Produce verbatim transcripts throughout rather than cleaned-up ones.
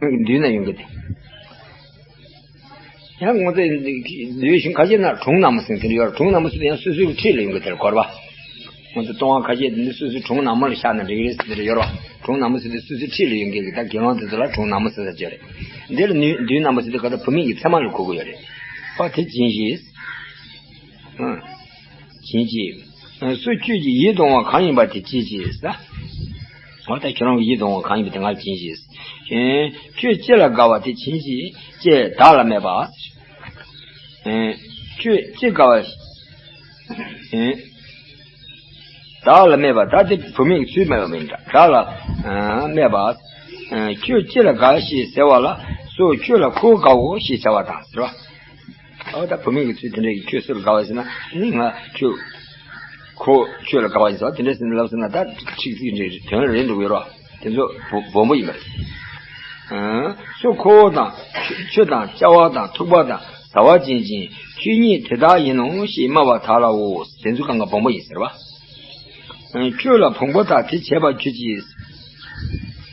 མདུན་ན་ཡོང་གི་དེ། ཡང་ངོ་ཚ་ལུས་ཤིང་ཁ་ཤས་ན་གྲོང་ན་མོ་ཟེར་དེ་འདྲ་ཡོད་རེད། གྲོང་ན་མོ་ཟེར་དེ་ཡང་སོ་སོའི་འཁྲིས་ལ་ཡོང་གི་དེར་གོ་བ། ངོ་ཚ་ལྟུང་བ་ཁ་ཤས་དེ་འདི་སོ་སོའི་གྲོང་ན་མོ་ལ་ཤར་ན་འགྲིག་གི་རེད་ཟེར་དེ་འདྲ་ཡོད་རེད། གྲོང་ན་མོ་ཟེར་དེ་སོ་སོའི་འཁྲིས་ལ་ཡོང་གི་གི་ད་དགེ་སློང་དེ་ཚོ་ལ་གྲོང་ན་མོ་ཟེར་ས་ཅིག་རེད། འདིར་མདུན་ན་མོ་ཟེར་དེ་ག་ད་བུད་མེད་ཀྱི་མཚན་མ་ལ་གོ་གི་ཡོད་རེད། པ་དེ་སྦྱིན་ཞིག་སྦྱིན་ཅིག་སུ་ཁྱོད་ཀྱི་ཡིད་དུ་འོང་བ་གང་ཡིན་པ་དེ་སྦྱིན་ཅིག་ཟེར། འོ་ད་ཁྱོད་རང་གི་ཡིད་དུ་འོང་བ་གང་ཡིན་པ་དེ་ང་ལ་སྦྱིན་ཅིག་ཁྱོད་ཅི་ལ་དགའ་བ་དེ་སྦྱིན་ཅིག་ཅེས་བདག་ལ་སྨྲས་པ། ཁྱོད་ཅི་དགའ་བ། བདག་ལ་སྨྲས་པ། བདག་དེ་བུད་མེད་ཀྱི་ཚུལ་སྨྲས་པ་མིན་འདྲ། བདག་ལ་སྨྲས་པ། ཁྱོད་ཅི་ལ་དགའ་ཞེས་ཟེར་བ་ལ་སོ་ཁྱོད་ལ་ཁོ་དགའ་འོ་ཞེས་བྱ་བ་དང་ཟེར་བ། ཨོ་ད་བུད་མེད་ཀྱི་ཚུལ་དེ་འདྲ་ཡིས་ཁྱོད་སུ་ལ་དགའ་བ་ཟེར་ན་ནི་ང་ཁྱོད། ཁོ་ཁྱོད་ལ་དགའ་བ་ཡིན་ཟེར་བ་དེ་འདྲ་ཟེར་ནས་ལབ་ཟེར་ན་ད་ཁྲིག་ཚིག་འདྲ་དོན་ལ་རེད་འགྲོ་གི་ཡོད་རོ། དེ་ཚོ་སྦོམ་པོ་ཡིན་པ་རེད། སོ་ཁོ་བོ་དང་ཆུ་དང་བྱ་བ་དང་ཐུག་པ་དང་ཟ་བ་ཅན་ཅན་ཁྱོད་ཉིད་དེ་དག་ཡིན་ནོ་ཞེས་སྨྲ་བ་དག་ལའོ། དེ་ཚོ་གང་ག་སྦོམ་པོ་ཡིན་ཟེར་བ། ཁྱོད་ལ་བོང་པོ་དག་དེ་བྱེད་པར་གྱུར་ཅིག་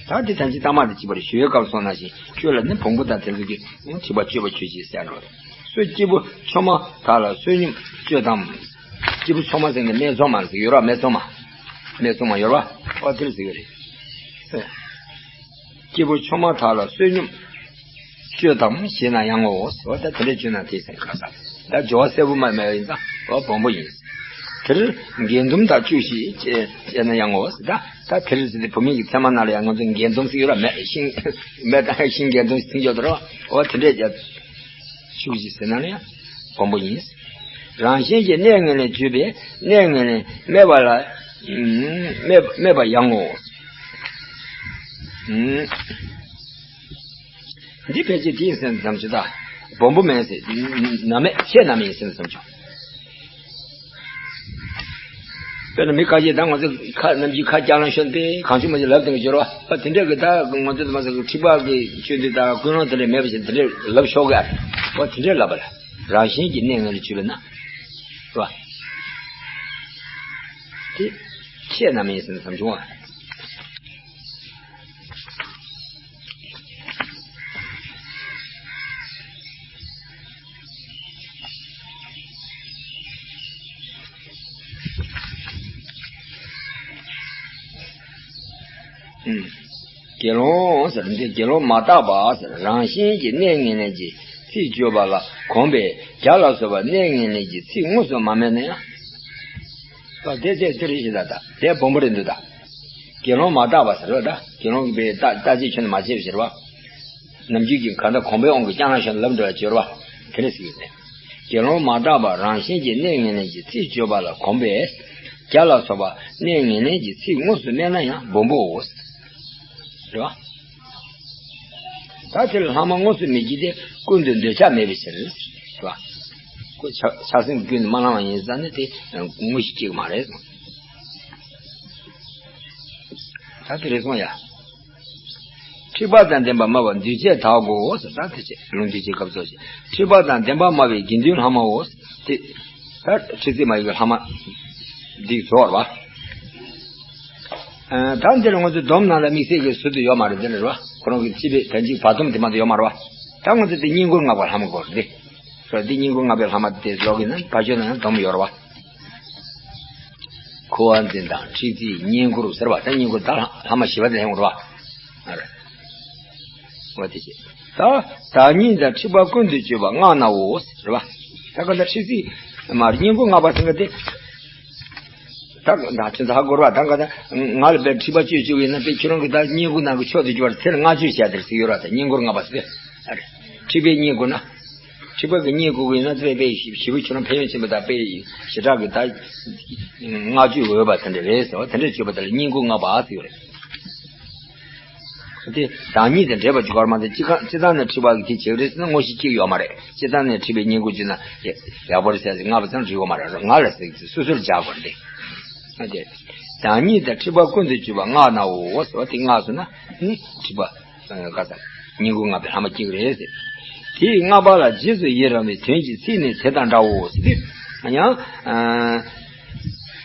ད་དེ་ཐམས་ཅད་ཐ་མ་དེ་བྱེད་པར་ཞུ་བའི་སྐབས་སོང་ན་ཞིང་ཁྱོད་ལ་ནི་བོང་པོ་དག་དེ་ཚོ་གིས་བྱེད་པར་སྤྱོད་པར་གྱུར་ཅིག་ཟེར་འགྲོ། སོ་སྐྱེས་བུ་མཆོག་མ་དག་ལ་བསོད་སྙོམས་སྤྱོད་དམ། སྐྱེས་བུ་མཆོག་མ་ཟེར་ནས་སྨད་འཚོང་མ་ཟེར་ཡོད་ར། སྨད་འཚོང་མ། སྨད་འཚོང་མ་ཡོད་ར། ཨོ་དེར་ཟེར་གི་རེད། སྐྱེས་བུ་མཆོག་མ་དག་ལ་བསོད་སྙོམས་སྤྱོད་དམ་ཞེ་ན་ཡང་ངོ་། འོ་ད་དེ་འདྲ་བྱུང་ན་དེ་ཟེར་ཁ་ས། ད་སྦྱོར་བ་གསལ་པོ་མ་མེད་པ་ཡིན་ཙང་འོ་སྦོམ་པོ་ཡིན། དེར་འགལ་འདུམ་དག་བཅུག་ཞིག་ཅེས་ན་ཡང་ངོ་། ད་ད་དེར་ཟེར་ཏེ་བུད་མེད་ཀྱི་མཚན་མ་ན་ལ་ཡང་ང་ཚོ་འགལ་འདུམ་ཟེར་ཡོད་ར། མེད་ཤིང་མེད་ད་ཤིང་འགལ་འདུམ་ཟེར་ཡོད་དོ་ར། འོ་དེ་འདྲས་ཀྱང་བཅུག་ཞིག་ཟེར་ན་ཡང་སྦོམ་པོ་ཡིན། རང་བཞིན་གྱིས་གནས་ངན་ལེན་བརྗོད་པས་གནས་ངན་ལེན་སྨད་པ་ལ་སྨད་སྨད་པ་ཡང་ངོ་། འདི་ཕལ་ཆེར་དེ་ཡིན་སེམས་ཙམ་ཅི་ད། སྦོམ་པོ་མེད་ཟེར། ན་མེད་ཁྱད་ན་མེད་ཡིན་སེམས་ཙམ་ཅི། དཔེར་ན་མི་ཁ་ཤས་ད་ང་ཚོ་ཁ་ནམ་རྒྱུན་ཁ་སྐྱག་ལང་ཤོར་ཏེ་གང་བྱུང་མ་བྱུང་ལབ་དེ་འགའ་སྦྱོར་བ་ཨ་དེ་འདྲ་གི་ད་ང་ཚོ་མ་ཟེར་གི་ཁྲི་པ་གི་ཆོས་འདི་ད་ཀུན་སློང་དེ་འདྲ་མེད་པ་ཞིག་དེ་འདྲ་ལབ་ཤོག་གི་ཨ་དེ་འདྲ་ལབ་པ་ལ་རང་བཞིན་གྱིས་གནས་ངན་ལེན་བརྗོད་པས་ན། རེད་བ། དེ་ཁྱད་ན་མེད་ཡིན་སེམས་ཙམ་བྱུང་བ། ཨུམ། དགེ་སློང་ཟེར་འདི་དགེ་སློང་མ་དག་པ་ཟེར་རང་བཞིན་གྱིས་གནས་ངན་ལེན་གྱི་ཚིག་བརྗོད་པ་ལ་གོམས་པས་བྱ་ལ་སོགས་པ་གནས་ངན་ལེན་གྱི་ཚིག་དངོས་སུ་མ་སྨྲས་ན་ཡང་། ད་དེ་དེ་དེ་རེད་ཤེས་ད་ད་དེ་སྦོམ་པོ་རེད་འདུག་ད། དགེ་སློང་མ་དག་པ་ཟེར་བ་ད་དགེ་སློང་གི་པའི་ལྟ་ལྟ་ཅི་ཁྱོན་ནས་མ་བྱས་པ་ཟེར་བ། ནམ་རྒྱུན་གྱི་ག་འདྲ་གོམས་པའི་དབང་གིས་ཀྱང་རང་གཞན་ལབ་འགྲོ་བ་བྱེད་རོ། དེ་འདྲ་ཟེར་གྱི་རེད། དགེ་སློང་མ་དག་པ་རང་བཞིན་གྱིས་གནས་ངན་ལེན་གྱི་ཚིག་བརྗོད་པ་ལ་གོམས་པས། བྱ་ལ་སོགས་པ་གནས་ངན་ལེན་གྱི་ཚིག་དངོས་སུ་སྨྲས་ན་ཡང་སྦོམ་པོའོ། རེད་བ། ད་དེ་ལ་ལྷག་མ་དངོས་སུ་མེད་ཀྱི་དེ་ཀུན་ཏུ་འདོད་ཆགས་མེད་པའི་ཕྱིར། རེད་བ། ཁོ་ཆགས་ཆགས་སེམས་ཀུན་ཏུ་མ་བླངས་པ་ཡིན་ཙང་ནི་དེ་དངོས་གཞི་སྐྱེ་གི་མ་རེད། ད་དེ་རེད་སོང་ཡ། འཁྲིག་པ་དང་ལྡན་པ་སྨྲ་བ་འདུས་བྱས་དག་གོ་ཟེར། ད་དེ་བྱས་ལུང་འདི་བྱེད་སྐབས་སོ་ཞེས་འཁྲིག་པ་དང་ལྡན་པ་སྨྲ་བའི་དགེ་འདུན་ལྷག་མའོ། དེ་ད་འཁྲིག་ཚིག་མ་ཡིན་གྱི་ལྷག་མ་འདི་རྫོགས་ར་བ། ད་འདིར་ང་ཚོ་སྡོམ་ནང་ལ་དམིགས་བསལ་གྱི་ཟུར་དུ་ཡོད་མ་རེད། འདི་རེད་བ། ཁོ་རང་གི་འཁྲིག་པའི་ད་འཇིག་བར་སྡོམ་དེ་མ་གཏོགས་ཡོད་མ་རེད་བ། ད་ང་ཚོ་དེ་བསྙེན་བཀུར་བསྔགས་པ་ལྷག་མ་དགོས་རེད། ད་འདི་བསྙེན་བཀུར་བསྔགས་པའི་ལྷག་མ་དེ་ལོག་གི་ན་ཕར་ཕྱོགས་ན་ཡང་སྡོམ་ཡོད་རེད་བ། འཁོར་བ་འཛིན་དང་འཁྲིག་ཚིག་བསྙེན་བཀུར་ཟེར་བ་ད་བསྙེན་བཀུར་ད་ལྷག་མ་བཞི་པ་དེ་ལྷག་མ་རེད་བ། འོ་དེ་བྱས། ད་བདག་ཉིད་དང་འཁྲིག་པ་ཀུན་ཏུ་སྤྱོད་པ་བསྔགས་ནའོ། རེད་བ། ད་ག་ད་འཁྲིག་ཚིག་མ་བསྙེན་བཀུར་བསྔགས་པ་ཟེར་ག་དེ། ད་ད་ཁྱོད་ཚོ་ཧ་གོ་ར། ད་ག་ད་ང་ལ་དཔེ་འཁྲིག་པ་སྤྱོད་བཅུག་ཡིན་ན་དཔེ་ཁྱོད་རང་གི་ད་བསྙེན་བཀུར་ནང་གི་ཕྱོགས་དེ་སྐྱོར་དེར་བསྔགས་བརྗོད་བྱ་དེར་ཟེར་ཡོད་ར། ད་བསྙེན་བཀུར་བསྔགས་པ་ཟེར། ཨ་རེ། འཁྲིག་པའི་བསྙེན་བཀུར་ན། འཁྲིག་པ་གི་བསྙེན་བཀུར་ཡིན་ན་དཔེ་དཔེ་ཞི་བ་ཁྱོད་རང་ཕན་ཡོན་ཆེན་པོ་དང་དཔེ་ཞེ་དྲག་གི་ད་བསྔགས་བརྗོད་འོས་པ་དེ་འདྲ་རེད་ཟེར་བ་དེ་འདྲ་བརྗོད་པ་དེ་ལ་བསྙེན་བཀུར་བསྔགས་པ་ཟེར་ཡོད་རེད། དེ་བདག་ཉིད་དང་འབྲེལ་བ་འཇུག་པར་མ་ཟད་སྤྱི་ཁང་སྤྱི་བཏང་ནས་འཁྲིག་པ་གི་དེ་བྱེད་རེད་ཟེར་ན་དངོས་གཞི་གཅིག་ཡོད་མ་རེད། སྤྱི་བཏང་ནས་འཁྲིག་པའི་བསྙེན་བཀུར་བྱས་ན་ཡག་པོ་རེད་ཟེར་ཟེར་བསྔགས་པ་ཙམ་རིགས་ཡོད་མ་རེད། ང་ལ་ཟེར་གྱི་སོ་སོར་སྦྱར་དགོས་རེད། དེ་བདག་ཉིད་དང་འཁྲིག་པ་ཀུན་ཏུ་སྤྱོད་པ་བསྔགས་ནའོ་ཟེར་བ་དེ་བསྔགས་སོང་ན་ནི་འཁྲིག་པ་ག་ས་བསྙེན་བཀུར་བསྔགས་པའི་ལྷག་མ་གཅིག་རེད་ཟེར། དེས་བསྔགས་པ་ལ་རྗེས་སུ་ཡི་རང་བའི་དོན་གྱི་ཚིག་ནི་དེ་དང་འདྲའོ་ཟེར་དུས་ཡང་།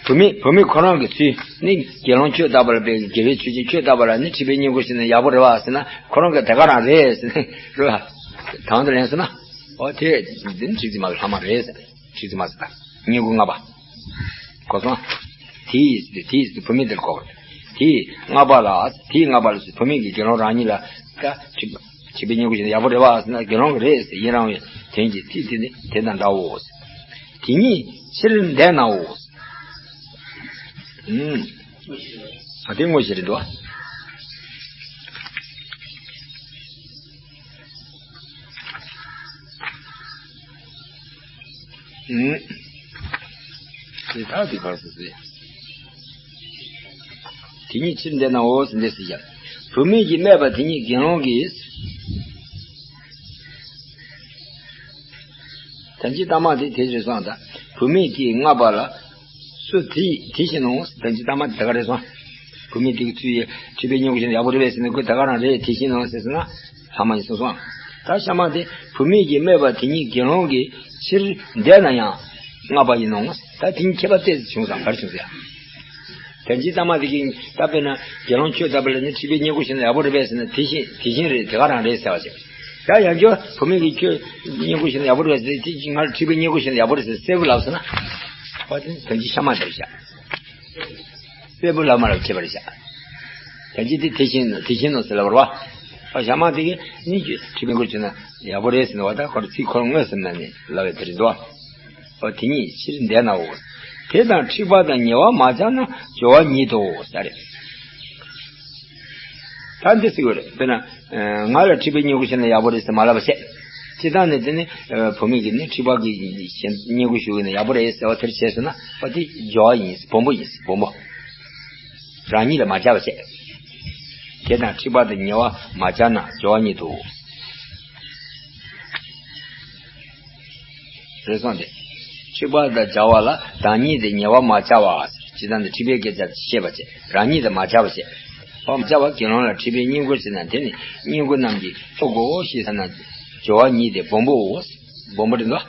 བུད་མེད་བུད་མེད་ཁོ་རང་གི་ཚུལ་ནི་དགེ་སློང་ཁྱོད་ལྟ་བུ་ལ་དཔེ་དགེ་བའི་ཆོས་ཅན་ཁྱོད་ལྟ་བུ་ལ་ནི་འཁྲིས་པའི་བསྙེན་བཀུར་བྱས་ན་ཡག་པོ་རེད་བ་ཟེར་ན། ཁོ་རང་གིས་དེ་ག་རང་རེད་ཟེར་ནས་རེད་བ། དང་དུ་ལེན་སོང་ན། ཨོ་དེ་འདི་ནི་འཁྲིག་རྩིས་མ་ལྷག་མ་རེད་ཟེར། འཁྲིག་རྩིས་མ་ཟེར་ད། བསྙེན་བཀུར་ལྔ་པ། གོ་སོང་། དེའི་དེའི་བུད་མེད་དེར་གོ། དེའི་ལྔ་པ་ལ་དེའི་ལྔ་པ་ལ་བུད་མེད་ཀྱིས་དགེ་སློང་རང་ཉིད་ལ་ད་འཁྲིས་པའི་བསྙེན་བཀུར་བྱས་ན་ཡག་པོ་རེད་བ་ཟེར་ན། དགེ་སློང་གི་རེད་ཟེར། ཡི་རང་བའི་དོན་གྱིས་དེ་དེ་ནི་དེ་དང་འདྲའོ། དེ་ཉིད་ཕྱིར་འདས་ནའོ། ཨུམ། ཨ་དེ་དངོས་གཞི་རེད་འདུག་ཨུམ། དེ་དག་དེ་གར་སོ་སོའི། དེ་ཉིད་ཕྱིར་འདས་ནའོ་ཟེར་འདས་ཟེར་བཞག་བུད་མེད་ཀྱིས་སྨྲས་པ་དེ་ཉིད་དགེ་སློང་གིས། དོན་གྱི་ལྟག་མ་དེ་དེ་རེད་སོང་ད། བུད་མེད་ཀྱིས་སྔགས་པ་ལ། སུ་དེ་ཡིས་དེ་བཞིན་ནོ། དོན་གྱི་ལྟག་མ་དེ་ད་ག་རེད་སོང་། བུད་མེད་དེ་གི་ཚུལ་ཡིས་འཁྲིས་པའི་བསྙེན་བཀུར་བྱས་ན་ཡག་པོ་རེད་པས་ཟེར་ནས་ཁོས་ད་ག་རང་རེད་དེ་བཞིན་ནོ་ཟེར་ཟེར་ན། ལྷག་མ་ཡིན་སོང་སོང་། ད་ཤ་མ་དེ་བུད་མེད་ཀྱིས་སྨྲས་པ་དེ་ཉིད་དགེ་སློང་གིས་ཕྱིར་འདས་ན་ཡང་སྔགས་པ་ཡིན་ནོ། ད་དེ་གཉིས་ཁྱད་པར་ཏོག་ཙམ་བྱུང་སོང་། ག་རེ་བྱུང་ཟེར་ཡ། དོན་གྱི་ལྟག་མ་དེ་གིས་ད་དཔེར་ན་དགེ་སློང་ཁྱོད་ལྟ་བུ་ལ་ནི་འཁྲིས་པའི་བསྙེན་བཀུར་བྱས་ན་ཡག་པོ་རེད་པས་ཟེར་ན། དེ་བཞིན་དེ་བཞིན་རེད། དེ་ག་རང་རེད་ཟེར་བ་ཞིག་ད་ཡང་བསྐྱར་བུད་མེད་ཀྱིས་ཁྱོད་བསྙེན་བཀུར་བྱས་ན་ཡག་པོ་རེད་ཟེར། དེ་ང་ལ་འཁྲིས་པའི་བསྙེན་བཀུར་བྱས་ན་ཡག་པོ་རེད་ཟེར་གསལ་པོ་ལབ་སོང་ན། ཨོ་དེ་དོན་གྱི་ཤ་མ་དེ་རེད་ཤག་གསལ་པོ་ལབ་མ་ལབ་ཁྱད་པར་རེད་ཤག་དོན་གྱི་དེ་དེ་བཞིན་དེ་བཞིན་ནོ་ཟེར་ལབ་པ་རེད་བ། ཨ་ཤ་མ་དེ་གིས་ནི་ཁྱོད་འཁྲིས་པའི་བསྙེན་བཀུར་བྱས་ན་ཡག་པོ་རེད་ཟེར་ནས་བ། ད་ཁོ་རང་ཚིག་ཁོ་རང་དངོས་སུ་མནན་ནས་ལབ་པའི་དེ་རེད་འདུག་ཨོ་དེ་ཉིད་ཕྱིར་འདས་ནའོ། དེ་དང་འཁྲིས་པ་དང་ཉེ་བར་མ་བཅར་ན་སྦྱོར་བ་ཉིད་དོ་ཟེར་རེད། ད་འདི་ཟེར་དགོས་རེད། དཔེར་ན། ཨ་ང་ལ་འཁྲིས་པའི་བསྙེན་བཀུར་བྱས་ན་ཡག་པོ་རེད་ཟེར་མ་ལབ་པ་བྱས། སྤྱིར་བཏང་ནས་དེ་ནི་ཨ་བུད་མེད་ཀྱིས་ནི་འཁྲིས་པ་གི་བསྙེན་བཀུར་ཞུ་གི་ན་ཡག་པོ་རེད་ཟེར་བ་དེར་བྱས་སོང་ན། ཨོ་དེ་སྦྱོར་བ་ཡིན། སྦོམ་པོ་ཡིན། སྦོམ་པོ། རང་ཉིད་ལ་མ་སྦྱར་བ་བྱས། དེ་དང་འཁྲིས་པ་དང་ཉེ་བར་མ་སྦྱར་ན་སྦྱོར་བ་ཉིད་དོ། རེད་སོང་སྟེ། འཁྲིས་པ་དང་སྦྱར་བ་ལ་བདག་ཉིད་དེ་ཉེ་བར་མ་སྦྱར་བ། ཇི་ལྟར་ན་འཁྲིས་པའི་སྐད་ཆ་བཤད་པ་བྱས། རང་ཉིད་དེ་མ་སྦྱར་བ་བྱས། བར་མ་སྦྱར་བ། དགེ་སློང་ལ་འཁྲིས་པའི་བསྙེན་བཀུར་བྱེད་ན་དེ་ནི་བསྙེན་བཀུར་རྣམས་ཀྱི་མཆོག་གོ་ཞེས་ཟེར་ན། སྦྱོར་བ་ཉིད་དེ་སྦོམ་པོའོ། སྦོམ་པོ་རེད་འདུག་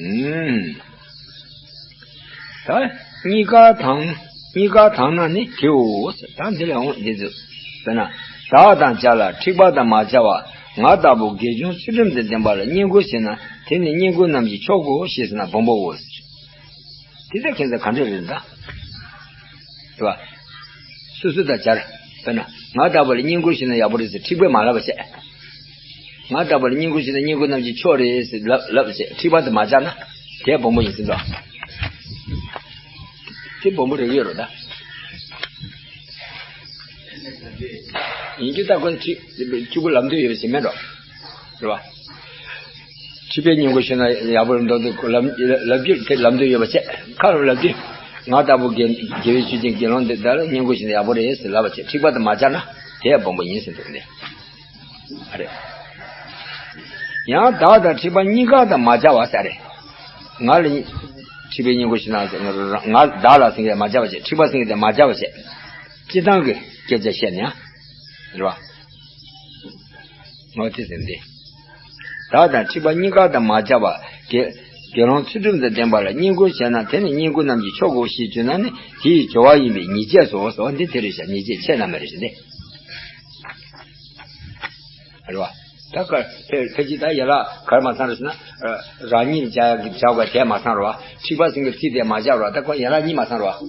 ཨུམ། ད་གཉིས་ཀ་དང་། གཉིས་ཀ་དང་ན་ནི་དེའོ། ད་འདི་ལ་འོང་འདི་ཚོ། དཔེར་ན། བདག་དང་བྱ་ལ་འཁྲིས་པ་དང་མ་སྦྱར་བ། ང་ལྟ་བུ་དགེ་སྦྱོང་ཚུལ་ཁྲིམས་དང་ལྡན་པ་ལ་བསྙེན་བཀུར་བྱེད་ན་དེ་ནི་བསྙེན་བཀུར་རྣམས་ཀྱི་མཆོག་གོ་ཞེས་ཟེར་ན་སྦོམ་པོའོ། དེ་ལྟར་ཁྱད་མཚར་ག་འདྲ་རེད་ད། རེད་བ། སོ་སོ་དང་སྦྱར། དཔེར་ན། ང་ལྟ་བུ་ལ་བསྙེན་བཀུར་བྱེད་ན་ཡག་པོ་རེད་ཟེར་འཁྲིས་པས་མ་ལབ་པ་བྱས། ང་ལྟ་བུ་ལ་བསྙེན་བཀུར་བྱེད་ན་བསྙེན་བཀུར་རྣམས་ཀྱི་མཆོག་རེད་ཟེར་ལབ་ལབ་བྱས། འཁྲིས་པ་དེ་མ་སྦྱར་ན། དེ་སྦོམ་པོ་ཡིན་ཟེར་འདུག་དེ་སྦོམ་པོ་རེད་ཡོད་རེད་ད། ཡིན་རྒྱུ་ད་ཁོ་ཁྲིད་གཅིག་པུ་ལབ་འདོད་ཡོད་པ་ཞིག་མེད་འགྲོ། རེད་བ། འཁྲིས་པའི་བསྙེན་བཀུར་ཞུས་ན་ཡག་པོ་རེད་འདུག་དེ་ལབ་ལབ་རྒྱུ་དེ་ལབ་འདོད་ཡོད་པ་བྱས། ཁ་རུ་ལབ་དུས། ང་ལྟ་བུ་དགེ་དགེ་བའི་ཆོས་ཅན་དགེ་སློང་འདི་དག་ལ་བསྙེན་བཀུར་ཞུས་ན་ཡག་པོ་རེད་ཟེར་ལབ་པ་བྱས། འཁྲིས་པ་དེ་མ་སྦྱར་ན་དེ་ཡང་སྦོམ་པོ་ཡིན་ཟེར་འདུག་ནས། ཨ་རེད། ཡང་བདག་དང་འཁྲིས་པ་གཉིས་ཀ་དང་མ་སྦྱར་བ་ཟེར་རེད། ང་ལ་འཁྲིས་པའི་བསྙེན་བཀུར་ཞུས་ན་ཟེར། ང་བདག་ལ་ཟེར་མཁན་མ་སྦྱར་བ་བྱས། འཁྲིས་པ་ཟེར་མཁན་དེ་མ་སྦྱར་བ་བྱས། སྤྱིར་བཏང་གི་སྐད་ཆ་བཤད་ནས་ཡང་། རེད་བ། ངོ་དེ་ཟེར་འདི། བདག་དང་འཁྲིས་པ་གཉིས་ཀ་དང་མ་སྦྱར་བ། དགེ་དགེ་སློང་ཚུལ་ཁྲིམས་དང་ལྡན་པ་ལ་བསྙེན་བཀུར་བྱས་ན་དེ་ནི་བསྙེན་བཀུར་རྣམས་ཀྱི་མཆོག་གོ་ཞེས་བརྗོད་ན་ནི་དེ་ཡི་སྦྱོར་བ་ཡིན་པས་ཉེས་བྱས་སོ། ཟེར་བ་འདི་དེ་རེད་ཤག་ཉེས་བྱས་ཆེ་ན་མེད་རེད་ཤག་འདི། རེད་བ། ད་ག་ཕལ་ཕལ་ཆེར་ད་ཡན་ལག་ག་རེ་མ་ཚང་རེད་ཟེར་ན། རང་ཉིད་བྱ་ཡག་གི་བྱ་བ་དེ་མ་ཚང་རེད་བ། འཁྲིས་པ་ཟེར་མཁན་གྱི་ཚིག་དེ་མ་སྦྱར་རེད་བ། ད་ཁོ་ཡན་ལག་གཉིས་མ་ཚང་རེད་བ།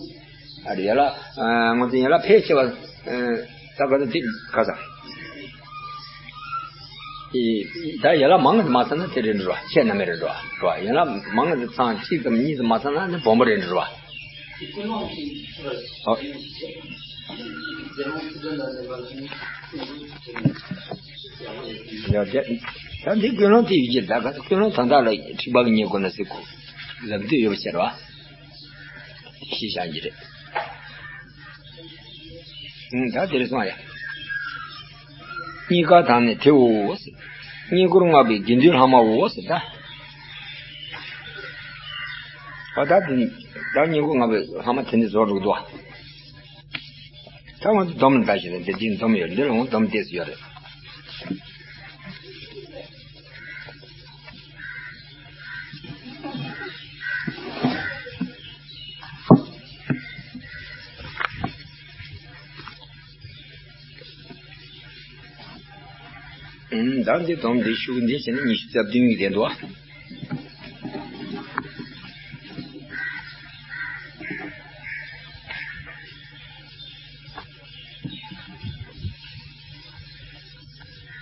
ཨ་རེ་ཡན་ལག་ཨ་ངོ་ཚ་ཡན་ལག་ཕལ་ཆེ་བ། ཨ་ད་ག་ཚོད་དེ་ག་ས། ཨེ་ད་ཡན་ལག་མང་ཙམ་མ་ཚང་ན་དེ་རེད་འགྲོ་བ། ཆེ་ན་མེད་རེད་འགྲོ་བ། རེད་བ། ཡན་ལག་མང་ཙམ་ཚང་། གཅིག་ཙམ་གཉིས་ཙམ་མ་ཚང་ན་ནི་སྦོམ་པོ་རེད་འགྲོ་བ། ཨོ། ཡ་དེ་ད་འདི་ཀུན་སློང་དེ་ཡོད་ཀྱི། ད་ག་ཀུན་སློང་དོན་དག་ལ་འཁྲིས་པ་གི་བསྙེན་བཀུར་ན་ཟེར་གོ་ལབ་འདོད་ཡོད་པ་ཟེར་བ། ཤེས་བྱ་གི་རེད། ཨང་། ད་དེ་རེད་སོང་ཡ། གཉིས་ཀ་དང་ནི་དེའོ། བསྙེན་བཀུར་ལྔ་པའི་དགེ་འདུན་ལྷག་མའོ་ཟེར་ད། ཨ་ད་དེ་ནི་ད་བསྙེན་བཀུར་ལྔ་པའི་ལྷག་མ་དེ་ནི་རྫོགས་འགྲོ་གི་འདུག་བ། ད་ང་ཚོ་སྡོམ་ལ་ལྟ་ཞིག་ན་འདི་འདི་སྡོམ་ཡོད། འདི་ལ་འོང་སྡོམ་ཏོག་ཙམ་ཡོད་རེད། ཨུམ། ད་འདི་སྡོམ་འདི་ཤུགས་འདི་བྱས་ན་ཉི་ཤུ་རྩ་བདུན་ཡིན་བསྡད་འདུག་ཨ།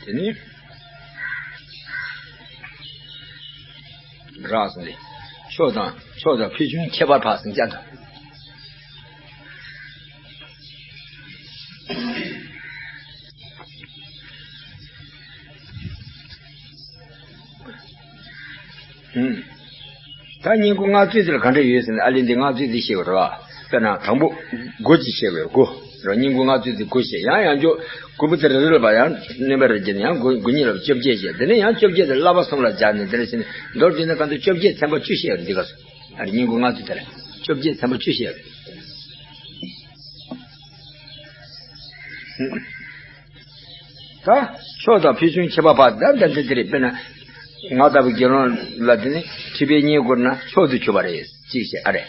དེ་ནི་རགས་སོང་སྟེ། ཕྱོགས་དང་ཕྱོགས་དང་ཕུལ་བྱུང་ཁྱད་པར་འཕགས་ཟིན་ཅན་དང་། ཨུམ། ད་བསྙེན་བཀུར་སྔགས་ཚུལ་དེ་ལ་ག་འདྲ་ཡོད་ཟེར་ན། ཨ་ལས་འདི་སྔགས་ཚུལ་འདི་བཤད་པ་རེད་བ། དཔེར་ན་དང་པོ་དགུ་ཅིག་བཤད་པའི་དགུ་རེད། བསྙེན་བཀུར་སྔགས་ཚུལ་འདི་དགུ་བཤད། ཡང་ཡང་འཇོག་དགུ་པོ་དེ་རེ་རེ་ལ་ཕར་ཡང་བསྣན་པ་རེ་བྱས་ནས་ཡང་དགུ་དགུ་གཉིས་ལ་བཅོ་བརྒྱད་བཤད། དེ་ནས་ཡང་བཅོ་བརྒྱད་དེ་བསླབ་པ་གསུམ་ལ་སྦྱར་ནས་དེ་འདྲ་བྱས་ནས་མདོར་བསྡུས་ན་གང་ལྟར་བཅོ་བརྒྱད་ཚན་པ་བཅུ་བཤད་པ་རེད། འདི་ག་སོ། ཨ་རེ། བསྙེན་བཀུར་སྔགས་ཚུལ་དེ་ལ་བཅོ་བརྒྱད་ཚན་པ་བཅུ་བཤད་པ་རེད། ད་ཕྱོགས་དང་ཕུལ་བྱུང་ཁྱད་པར་འཕགས། ད་ད་འདི་འདི་རེད། དཔེར་ན་ང་ལྟ་བུ་དགེ་སློང་ལ་དེ་ནི་ཁྲི་པའི་བསྙེན་བཀུར་ན་མཆོག་ཏུ་གྱུར་པ་རེད་ཅིག་བཤད། ཨ་རེ།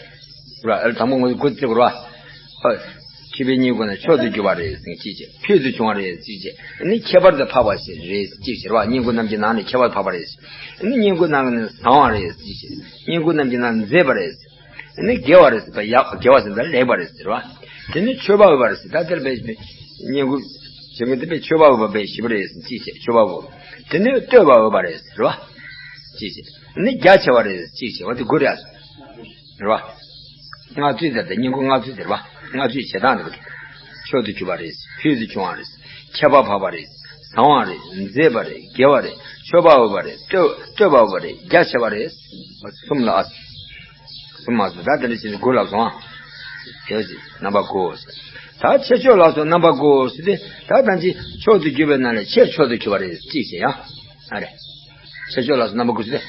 ར། ཨ་ལ་དང་པོ་ངོས་སུ་དགུ་བརྩི་དགོས་ར། ཨ། ཁྲི་པའི་བསྙེན་བཀུར་ན་མཆོག་ཏུ་གྱུར་པ་རེད་ཅིག་བྱས། ཕུལ་དུ་བྱུང་བ་རེད་ཅིག་བྱས། ནི་ཁྱད་པར་དུ་འཕགས་པ་ཞིག་རེད་ཅིག་བཤད་ར། བསྙེན་བཀུར་རྣམས་ཀྱི་ནང་ནས་ཁྱད་པར་འཕགས་པ་རེད། ནི་བསྙེན་བཀུར་རྣམས་ཀྱི་ནང་ནས་བཟང་བ་རེད་ཅིག་བཤད། བསྙེན་བཀུར་རྣམས་ཀྱི་ནང་ནས་མཛེས་པ་རེད། ནི་དགེ་བ་རེད་ཟེར་བ། ཡག་དགེ་བ་ཟེར་ན་ལེགས་པ་རེད་ཟེར་བ། དེ་ནི་མཆོད་པ་འོས་པ་རེད་ཟེར། ད་དེར་བས་བསྙེན་བཀུར་བྱེད་མཁན་དེ་བས་མཆོད་པ་འོས་པ་བས་ཞིབ་རེད་ཟེར་ཅིག་བྱས། མཆོད་པ་འོས། དེ་ནི་བསྟོད་པ་འོས་པ་རེད་ཟེར་བ། ཅིག་བྱས། ནི་རྒྱ་ཆེ་བ་རེད་ཅིག་བྱས་པ། དེ་དགུ་རེད། རེད་བ། སྔགས་ཚུལ་དེ་དང་བསྙེན་བཀུར་སྔགས་ཚུལ་དེ་རེད་བ། སྔགས་ཚུལ་བྱེད་སྟངས་དེ་ག་དེ། མཆོག་ཏུ་གྱུར་པ་རེད། ཕུལ་དུ་བྱུང་བ་རེད། ཁྱད་པར་འཕགས་པ་རེད། བཟང་བ་རེད། མཛེས་པ་རེད། དགེ་བ་རེད། མཆོད་པ་འོས་པ་རེད། བསྟོད་བསྟོད་པ་འོས་པ་རེད། རྒྱ་ཆེ་བ་རེད། གསུམ་ལ། གསུམ་མ་གསུམ། ད་དེ་འདྲ་བྱས་ནས་དགུ་ལབ་སོང་ཨ། དེ་ཟེར་རྣམ་པ་དགུ་ཟེར། ད་ཆེ་མཆོག་ལ་སོགས་རྣམ་པ་དགུ་ཟེར་ཏེ། ད་ད་ཅི་མཆོག་ཏུ་གྱུར་པའི་ནང་ལས་ཆེས་མཆོག་ཏུ་གྱུར་པ་རེད་ཅིག་བྱས་ཡང་། ཨ་རེ། ཆེ་མཆོག་ལ་སོགས་རྣམ་པ་དགུ་ཟེར་ཏེ།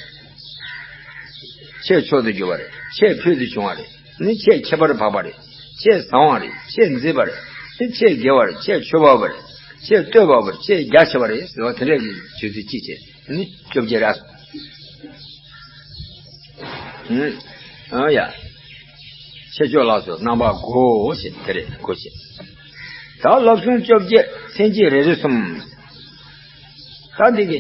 ཆེས་མཆོག་ཏུ་གྱུར་པ་རེད། ཆེས་ཕུལ་དུ་བྱུང་བ་རེད། ནི་ཆེས་ཁྱད་པར་འཕགས་པ་རེད། ཆེས་བཟང་བ་རེད། ཆེས་མཛེས་པ་རེད། ནི་ཆེས་དགེ་བ་རེད། ཆེས་མཆོད་པ་འོས་པ་རེད། ཆེས་བསྟོད་པ་འོས་པ་རེད། ཆེས་རྒྱ་ཆེ་བ་རེད་ཟེར་བ་དེ་འདྲ་གི་བརྗོད་ཚུལ་ཅིག་བྱས། ནི་བཅོ་བརྒྱད་རེད། ཨུམ། ཨ་ཡ། ཆེ་མཆོག་ལ་སོགས་རྣམ་པ་དགུ་ཞེས་དེ་རེད། དགུ་ཞེས། ད་བསླབ་གསུམ་བཅོ་བརྒྱད་མཚན་བཅས་རེ་རེ་གསུམ། ད་འདི་གི་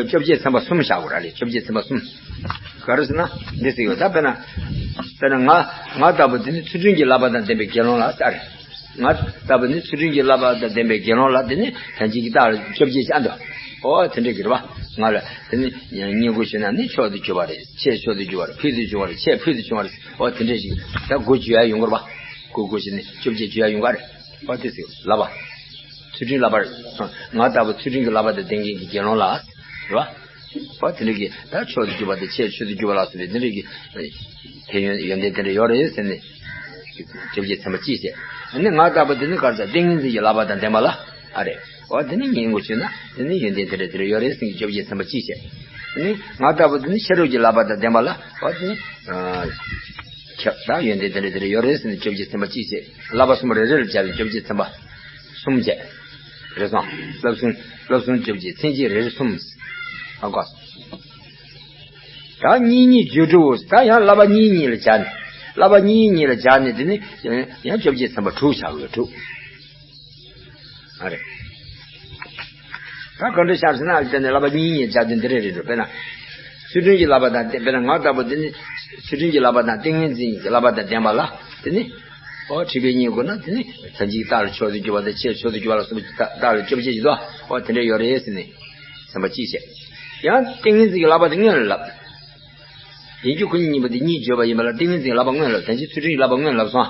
བཅོ་བརྒྱད་ཚན་པ་གསུམ་བཞག་དགོས་ར་ལས། བཅོ་བརྒྱད་ཚན་པ་གསུམ། ག་རེ་ཟེར་ན་འདི་ཟེར་ཡོད། ད་དཔེར་ན། དཔེར་ན་ང་ང་ལྟ་བུ་འདི་ནི་ཚུལ་ཁྲིམས་ཀྱི་བསླབ་པ་དང་ལྡན་པའི་དགེ་སློང་ལ་ཟེར། ང་ལྟ་བུ་ནི་ཚུལ་ཁྲིམས་ཀྱི་བསླབ་པ་དང་ལྡན་པའི་དགེ་སློང་ལ་དེ་ནི་དོན་གཅིག་གི་རྟགས་ལ་བཅོ་བརྒྱད་ཅན་དུ། ཨོ་དེ་འདྲ་གི་རེད་བ། ང་ལ་དེ་ནི་བསྙེན་བཀུར་ཞུས་ན་ནི་མཆོག་ཏུ་གྱུར་པ་རེད། ཆེས་མཆོག་ཏུ་གྱུར་པ་རེད། ཕུལ་དུ་བྱུང་བ་རེད། ཆེས་ཕུལ་དུ་བྱུང་བ་རེད། ཨོ་དེ་འདྲ་ཞིག་ད་དགུ་བརྗོད་ཡ་ཡོང་གི་རེད་བ། དགུ་དགུ་ཞིག་ནི་བཅོ་བརྒྱད་བརྗོད་ཡ་ཡོང་གི་རེད། ཨོ་དེ་ཟེར་བསླབ་པ། ཚུལ་ཁྲིམས་བསླབ་པ་རེད། ང་ལྟ་བུ་ཚུལ་ཁྲིམས་ཀྱི་བསླབ་པ་དང་ལྡན་མཁན་གྱི་དགེ་སློང་ལ། རེད་བ། ཨོ་དེ་འདྲ་གི་ད་མཆོག་ཏུ་གྱུར་པ་དང་ཆེས་མཆོག་ཏུ་གྱུར་པ་ལ་སོགས་པའི་དེ་འདྲ་གི་དེ་ཡོན་ཡོན་ཏན་དེ་འདྲ་ཡོད་རེད་ཟེར་ནས། བཅོ་བརྒྱད་ཚན་པ་གཅིག་བྱས། ཨ་ནི་ང་ལྟ་བུ་དེ་ནི་ག་རེ་ཟེར། ཏིང་ངེ་འཛིན་གྱི་བསླབ་པ་དང་ལྡན་པ་ལ། ཨ་རེ། ཨོ་དེ་ནི་བསྙེན་བཀུར་ཞུས་ན་དེ་ནི་ཡོན་ཏན་དེ་འདྲ་དེ་འདྲ་ཡོད་རེད་ཟེར་ནས་བཅོ་བརྒྱད་ཚན་པ་གཅིག་བྱས། ཨ་ནི་ང་ལྟ་བུ་དེ་ནི་ཤེས་རབ་ཀྱི་བསླབ་པ་དང་ལྡན་པ་ལ། ཨོ་དེ་ནི། ཨ། ཁྱབ་ད་ཡོན་ཏན་དེ་འདྲ་དེ་འདྲ་ཡོད་རེད་ཟེར་ནས་བཅོ་བརྒྱད་ཚན་པ་གཅིག་བྱས། བསླབ་པ་གསུམ་རེ་རེ་ལ་སྦྱར་བའི་བཅོ་བརྒྱད་ཚན་པ་གསུམ་བྱས། རེད་སོང་། བསླབ་གསུམ་བསླབ་གསུམ་བཅོ་བརྒྱད་མཚན་བཅས་རེ་རེ་གསུམ། ཨ་གོ། ད་གཉིས་གཉིས་བརྗོད་དྲུག་ད་ཡང་བསླབ་པ་གཉིས་གཉིས་ལ་སྦྱར་ནས། བསླབ་པ་གཉིས་གཉིས་ལ་སྦྱར་ནས་དེ་ནི་ཡང་བཅོ་བརྒྱད་ཚན་པ་དྲུག་བྱ་དགོས། དྲུག་ཨ་རེ། ད་ག་འདྲ་ཤར་ཟེར་ན། ཨ་ལྟ་ནས་བསླབ་པ་གཉིས་གཉིས་སྦྱར་དུས་འདི་རེད་རེད་འགྲོ། དཔེར་ན། ཚུལ་ཁྲིམས་ཀྱི་བསླབ་པ་དང་ལྡན། དཔེར་ན་ང་ལྟ་བུ་འདི་ནི་ཚུལ་ཁྲིམས་ཀྱི་བསླབ་པ་དང་ཏིང་ངེ་འཛིན་གྱི་བསླབ་པ་དང་ལྡན་པ་ལ་དེ་ནི། ཨོ་ཁྲི་པའི་བསྙེན་བཀུར་ན་དེ་ནི་དོན་གཅིག་རྟགས་ལ་མཆོག་ཏུ་གྱུར་པ་དང་ཆེས་མཆོག་ཏུ་གྱུར་པ་ལ་སོགས་པའི་རྟགས་ལ་བཅོ་བརྒྱད་ཀྱི་དོ། ཨོ་དེ་འདྲ་ཡོད་རེད་ཟེར་ནས་ཚན་པ་གཅིག་བྱས། ཡང་ཏིང་ངེ་འཛིན་གྱི་བསླབ་པ་དེ་སྔོན་ལ་བསླབ། ཡིན་རྒྱུ་ཁོ་གཉིས་གཉིས་པོ་དེ་གཉིས་བརྗོད་པ་ཡིན་པ་ལ་ཏིང་ངེ་འཛིན་གྱི་བསླབ་པ་སྔོན་ལ་བསླབ། དོན་གཅིག་ཚུལ་ཁྲིམས་ཀྱི་བསླབ་པ་སྔོན་ལ་བསླབ་སོང་།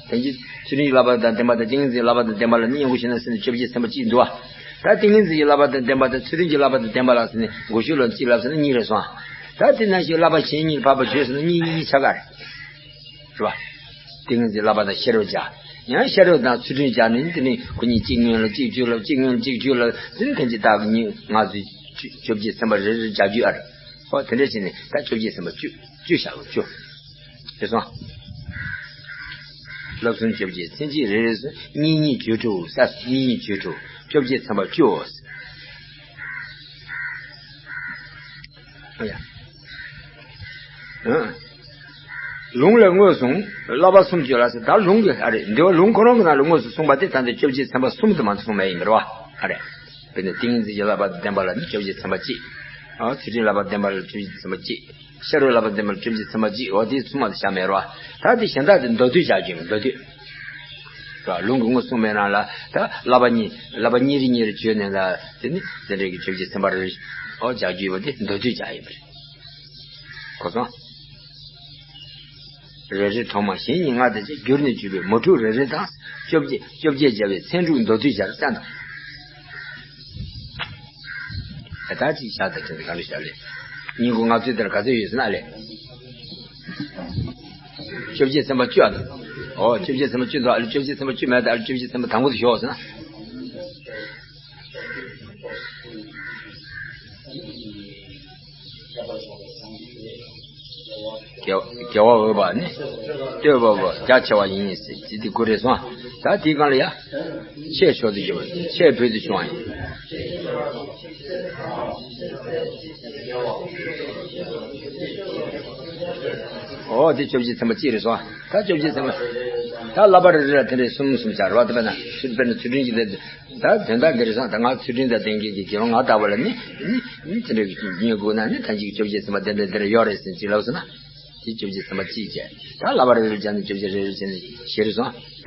དོན་གཅིག་ཚུལ་ཁྲིམས་ཀྱི་བསླབ་པ་དང་ལྡན་པ་དང་ཏིང་ངེ་འཛིན་གྱི་བསླབ་པ་དང་ལྡན་པ་ལ་ནི་བསྙེན་བཀུར་ཞུས་ན་ཟེར་ནས་བཅོ་བརྒྱད་ཚན་པ་གཅིག་འདུག་བ། ད་ཏིང་ངེ་འཛིན་གྱི་བསླབ་པ་དང་ལྡན་པ་དང་ཚུལ་ཁྲིམས་ཀྱི་བསླབ་པ་དང་ལྡན་པ་ལ་ཟེར་ནས་དགུ་ཤུ་ལ་གཅིག་ལབ་ཟེར་ན་གཉིས་རེད་སོང་། ད་དེ་ནང་བཞིན་བསླབ་པ་གཞན་གཉིས་ལ་འཕགས་པ་བརྗོད་ཟེར་ན་གཉིས་གཉིས་གཉིས་ཆ་ག་རེད། རེད་བ། ཏིང་ངེ་འཛིན་བསླབ་པ་དང་ཤེས་རབ་སྦྱར། ཡང་ཤེས་རབ་དང་ཚུལ་ཁྲིམས་སྦྱར་ནས་དེ་ནི་ཁོ་གཉིས་གཅིག་སྔོན་ལ་གཅིག་བརྗོད་ལ། གཅིག་སྔོན་ལ་གཅིག་བརྗོད་ལ། དེ་ནི་ཐམས་ཅད་རྟགས་ཀྱི་གཉིས་ང་ཚོས་བཅོ་བརྒྱད་ཚན་པ་རེ་རེ་སྦྱར་རྒྱུ་ཨ་རེད། ཨོ་དེ་འདྲ་བྱས་ནས་ད་བཅོ་བརྒྱད་ཚན་པ་བཅུ་བཅུ་བཞག་དགོས། བཅུ། དེ་སོང་། བསླབ་གསུམ་བཅོ་བརྒྱད་མཚན་བཅས་རེ་རེ་སུ་གཉིས་གཉིས་བརྗོད་དྲུག་ས། གཉིས་གཉིས་བརྗོད་དྲུག་བཅོ་བརྒྱད་ཚན་པ་བཅུའོ། ཨོ་ཡ། ཨང་། ལུང་ལས་དངོས་སུ་བསླབ་པ་གསུམ་བརྗོད་ལ་ཟེར། ད་ལུང་གི་ཨ་རེད། འདི་བ་ལུང་ཁོ་རང་གི་ནང་ལ་དངོས་སུ་གསུངས་པ་དེ་ད་འདི་བཅོ་བརྒྱད་ཚན་པ་གསུམ་དུ་མ་གསུངས་མེད་ཡིན་པ་རེད་བ། ཨ་རེད། དཔེར་ན་ཏིང་ངེ་འཛིན་གྱི་བསླབ་པ་ལྡན་པ་ལ་ནི་བཅོ་བརྒྱད་ཚན་པ་གཅིག་ཨ། ཚུལ་ཁྲིམས་བསླབ་པ་ལྡན་པ་ལ་བཅོ་བརྒྱད་ཚན་པ་གཅིག་ཤེས་རབ་བསླབ་པ་ལྡན་པ་ལ་བཅོ་བརྒྱད་ཚན་པ་གཅིག་འོ་དེ་གསུམ་མ་དེ་བྱ་མེད་རོ། ད་དེ་གཞན་དག་དེ་མདོ་སྡུད་བྱ་རྒྱུ་ཡིན། མདོ་སྡུད། ར། ལུང་གི་དངོས་གསུངས་མེད་ན་ལ་ད་བསླབ་པ་གཉིས་བསླབ་པ་གཉིས་རེ་གཉིས་རེ་བརྗོད་ནས་ལ་དེ་ནི་དེ་འདྲའི་གི་བཅོ་བརྒྱད་ཚན་པ་རེ་རེ་འོ་བྱ་རྒྱུ་ཡོད་པ་དེ་མདོ་སྡུད་བྱ་ཡིན་པ་རེད། གོ་སོང་། རེ་རེ་ཐོག་མ་གཞན་གཉིས་ལྔ་དང་བཅས་བསྒྱུར་ནས་བརྗོད་པའི་མུ་དྲུག་རེ་རེ་དང་བཅོ་བརྒྱད་བཅོ་བརྒྱད་བྱ་བའི་ཚན་དྲུག་མདོ་སྡུད་བྱར་བསྟན་ཏོ། ད་ལྟ་ཅིག་བཞག་དང་དྲན་གང་རེ་བཞག་ལས། སྙིང་ཁུང་ལྔ་བཅུ་དེར་ག་ཚོད་ཡོད་ཟེར་ན་ལས། བཅོ་བརྒྱད་ཚན་པ་བཅུ་ཨ་དང་། ཨོ་བཅོ་བརྒྱད་ཚན་པ་བཅུ་འདུག་ཨ་ལས་བཅོ་བརྒྱད་ཚན་པ་བཅུ་མེད་དང་ཨ་ལས་བཅོ་བརྒྱད་ཚན་པ་དང་པོ་དེ་ཞོག་ཟེར་ན། དགེ་དགེ་བ་འོས་པ་ནི་ལྟོས་པ་པོ་རྒྱ་ཆེ་བ་ཡིན་ཟེར་ཅི་སྟེ་དགུ་རེད་སོང་། ད་དེའི་སྒང་ལ་ཡ། ཆེས་ཞོར་དུ་བྱུང་བ་ཆེས་བོད་དུ་བྱུང་བ་ཡིན། ཨོ་དེ་བཅོ་བརྒྱད་ཚན་པ་གཅིག་རེད་སོང་། ད་བཅོ་བརྒྱད་ཚན་པ། ད་བསླབ་པ་རེ་རེ་ལ་དེ་འདྲའི་གསུམ་གསུམ་བྱ་རོགས་དེ་བས་ན་ཚུལ་དཔེར་ན་ཚུལ་ཁྲིམས་ཀྱི་ལས། ད་དོན་དག་འདིར་སོང་ད་ང་ཚུལ་ཁྲིམས་དང་ལྡན་མཁན་གྱི་དགེ་སློང་ང་ལྟ་བུ་ལ་ནི་ནི་ནི་དེ་འདྲའི་གི་སྙིང་ཁུང་ན་ནི་ད་ཅིག་བཅོ་བརྒྱད་ཚན་པ་དེ་འདྲ་འདིར་ཡོད་རེད་ཟེར་ཅིག་ལབ་སོང་ན། དེ་བཅོ་བརྒྱད་ཚན་པ་གཅིག་བྱས། ད་བསླབ་པ་རེ་རེ་སྦྱར་ནས་བཅོ་བརྒྱད་རེ་རེ་བྱས་ནས་བཞི་རེ་སོང་། ད་ད་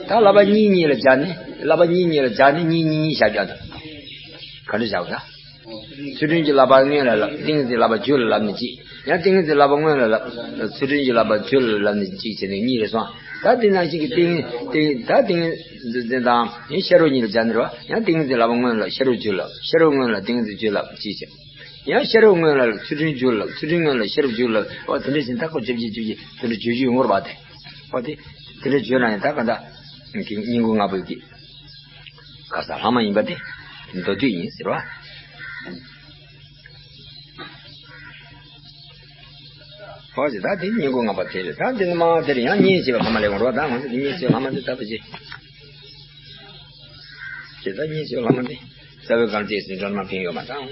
བསླབ་པ་གཉིས་གཉིས་ལ་སྦྱར་ནས་བསླབ་པ་གཉིས་གཉིས་ལ་སྦྱར་ནས་གཉིས་གཉིས་གཉིས་བཞག་རྒྱུ་ད། ག་འདྲ་བཞག་ད། ཚུལ་ཁྲིམས་ཀྱི་བསླབ་པ་སྔོན་ལ་བསླབ་ཏིང་ངེ་འཛིན་བསླབ་པ་རྒྱུད་ལ་བསླབ་ནས་གཅིག་ཡང་ཏིང་ངེ་འཛིན་བསླབ་པ་སྔོན་ལ་བསླབ་ཚུལ་ཁྲིམས་ཀྱི་བསླབ་པ་རྒྱུད་ལ་བསླབ་ནས་གཅིག་བྱས་ནས་གཉིས་རེ་སོང་། ད་དེ་ནང་བཞིན་གྱི་ཏིང་ཏིང་ད་ཏིང་ངེ་འཛིན་དང་ཡང་ཤེས་རབ་གཉིས་ལ་སྦྱར་ནས་རེད་བ། ཡང་ཏིང་ངེ་འཛིན་བསླབ་པ་སྔོན་ལ་ཤེས་རབ་རྒྱུད་ལ་ཤེས་རབ་སྔོན་ལ་ཏིང་ངེ་འཛིན་རྒྱུད་ལ་གཅིག་བྱས། ཡང་ཤེས་རབ་སྔོན་ལ་ཚུལ་ཁྲིམས་རྒྱུད་ལ་ཚུལ་ཁྲིམས་སྔོན་ལ་ཤེས་རབ་རྒྱུད་ལ་འོ་དེ་འདྲ་བཞིན་ད་ཁོ་བཅོ་བརྒྱད་བཅོ་བརྒྱད་དེ་འདྲ་བརྗོད་རྒྱུ་ཡོད་ངོ་རེད་བ། དེ་འོ་དེ་དེ་འདྲ་བརྗོད་ན་ཡང་ད་ག་འདྲ་སྙིང་ཁུང་ལྔ་པོའི་གི་ག་ས་ལྷག་མ་ཡིན་པ་དེ་མདོ་སྡུད་ཡིན་ཟེར་བ། ཧོ་ཞེས་ད་དེ་སྙིང་ཁུང་ལྔ་པ་དེ་རེད། ད་དེ་ནི་མ་དེར་ཡང་གཉིས་བྱེད་པ་ལྷག་མ་ལས་འོང་རོགས། ད་ང་ཚོ་དེ་གཉིས་བྱེད་པ་ལྷག་མ་དེ་ལྟ་བུ་ཞིག་ཅེས་ད་གཉིས་བྱེད་པ་ལྷག་མ་དེ་རྩ་བའི་གང་བྱེད་ཟིན་གྲོན་མ་ཕན་ཡོད་མ་དང་།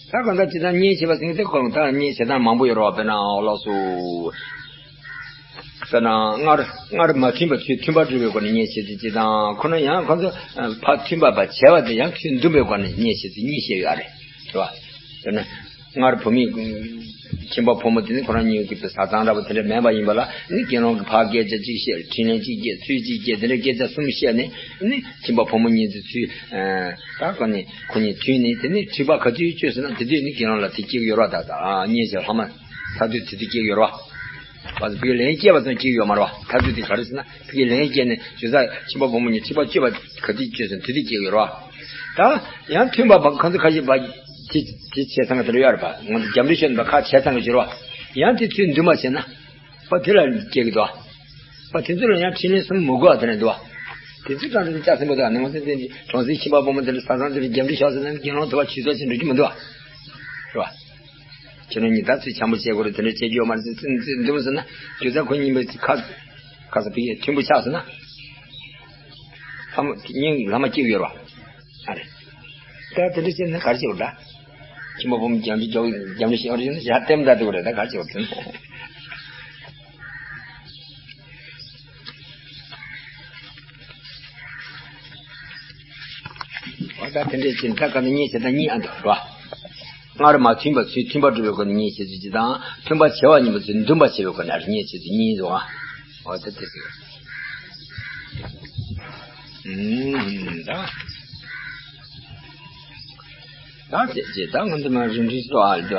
ད་གང་ལྟར་ཇི་ལྟར་གཉིས་བྱེད་པ་ཟིན་ཏེ་གོང་ལྟར་གཉིས་བྱེད་སྟངས་མང་པོ་ཡོད་རེད་བ། དཔེར་ན་ལགས་སོ། དཔེར་ན་སྔར་སྔར་མ་མཐུན་པ་ཚུལ་མཐུན་པར་སྒྲུབ་པའི་སྒོ་ནས་གཉིས་བྱེད་ཚུལ་གཅིག་དང་ཁོ་ན་ཡང་ཁོ་ཚོ་ཕར་མཐུན་པ་བྱས་པ་དེ་ཡང་ཚུལ་འདུམ་པའི་སྒོ་ནས་གཉིས་བྱེད་ཚུལ་གཉིས་བཤད་ཡོད་རེད་བ། དཔེར་ན། སྔར་བུད་མེད་ཁྱིམ་པ་ཕོ་མོ་དེ་ནི་ཁོ་རང་གཉིས་ཀྱི་བཟའ་ཚང་འདྲ་པོ་དེ་འདྲ་མེད་པ་ཡིན་པ་ལ་ནི་དགེ་སློང་གིས་ཕར་སྐད་ཆ་གཅིག་བཤད། དྲིན་ལན་གཅིག་འཇལ། ཚུལ་གཅིག་འཇལ། དེ་འདྲ་སྐད་ཆ་གསུམ་བཤད་ནས་ནི་ཁྱིམ་པ་ཕོ་མོ་གཉིས་དེ་ཚུལ་ད་ག་ནས་ཁོ་གཉིས་མཐུན་ནས་དེ་ནི་འཁྲིག་པ་ག་ཚོད་སྤྱོད་ཟེར་ན་དེ་དུས་ནི་དགེ་སློང་ལ་དེ་སྐྱེ་གི་ཡོད་རེད་བ། ད་ད་གཉིས་བྱེད་ལྷག་མ་ད་དུས་དེ་དུས་སྐྱེ་གི་ཡོད་རེད་བ། བ་ཕ་གི་ལན་སྐྱེས་པ་ཙམ་སྐྱེ་གི་ཡོད་མ་རེད་བ། ད་དུས་དེ་ག་རེ་ཟེར་ན་ཕ་གི་ལན་སྐྱེས་ནས་བྱོས་ཙང་ཁྱིམ་པ་ཕོ་མོ་གཉིས་འཁྲིག་པ་སྤྱོད་པ་ག་དུས་སྤྱོད་ཟེར་ན་དེ་དུས་སྐྱེ་གི་ཡོད་རེད་བ། ད་ཡང་མཐུན་པ་ཁ་ཚོ་ཁ་ཤས་པ་དེ་དེ་བྱས་ཚང་གི་དེ་འདྲ་ཡོད་རེད་པ། ང་ཚོ་རྒྱབ་འདྲེ་ཤོར་ནས་པ་ཁ་བྱས་ཚང་གི་བྱེད་རོགས། ཡང་དེ་ཚུལ་འདུན་མ་བྱས་ན། པ་དེ་ལ་སྐྱེ་གི་འདུག་པ། དེ་ཚོ་ལ་ཡང་འཕྲིན་ལས་གསུམ་མི་དགོས་པ་དེ་འདྲ་འདུག་པ། དེ་ཚོ་ཙང་དེ་ལྕགས་སྲིན་པོ་དང་ནི་ང་ཚོ་དེ་འདྲ་གྲོང་གསེབ་ཁྱིམ་པ་ཕོ་མོ་དེ་འདྲ་བཟའ་ཚང་དེ་འདྲ་རྒྱབ་འདྲེ་ཤོར་ཟེར་ན་དགེ་སློང་དུ་བ་ཇུས་གཏོགས་བྱེད་འགྲོ་རྒྱུ་མི་འདུག་པ། རེད་པ། ཁྱེད་རང་གཉིས་ད་ཚོད་འཆམ་པོ་བྱེད་དགོས་རེད། དེ་འདྲ་བྱེད་རྒྱུ་ཡོད་མ་རེད་ཟེར་ཙི་ཙི་འདུམ་ཟེར་ན་རྒྱུ་མཚན་ཁོ་གཉིས་མི་ཁ་ཁ་ས་ཕི་མཐུན་པོ་ཆགས་ཟེར་ན། ལྷ་མོ་སྙིང་ལྷ་མ་སྐྱེ་གི་ཡོད་རེད་པ། ཨ་རེད། ད་དེ་འདྲ་བྱས་ན་ག་རེ་བྱེད་དགོས་འདྲ། ཁྱིམ་པ་ཕོ་མོ་རྒྱབ་འདྲེ་རྒྱབ་འདྲེ་ཤོར་ཡོང་ན་ཡར་ལྟད་མོ་ལྟ་འདུག་རེད། ད་ག་རེ་བྱེད་དགོས་དེ་ན། འོ་ད་དེ་འདྲ་བྱས་ན་ད་ག་ནས་གཉིས་བྱེད་སྟངས་གཉིས་ཨ་འདུག་རེད་པ། སྔར་མ་མཐུན་པ་ཚུལ་མཐུན་པར་སྒྲུབ་པའི་སྒོ་ནས་གཉིས་བྱེད་ཚུལ་གཅིག་དང་མཐུན་པ་བྱས་པ་ཡིན་པ་ཚུལ་འདུམ་པར་བྱེད་པའི་སྒོ་ནས་གཉིས་བྱེད་ཚུལ་གཉིས་འདུག་ཨ། འོ་ད་དེ་ཟེར། ཨུམ། ད། ད་དེ་ཅེས་ད་ང་ཚོ་མ་རིམ་རིམ་སོ་ཨ་ལ་འདུག་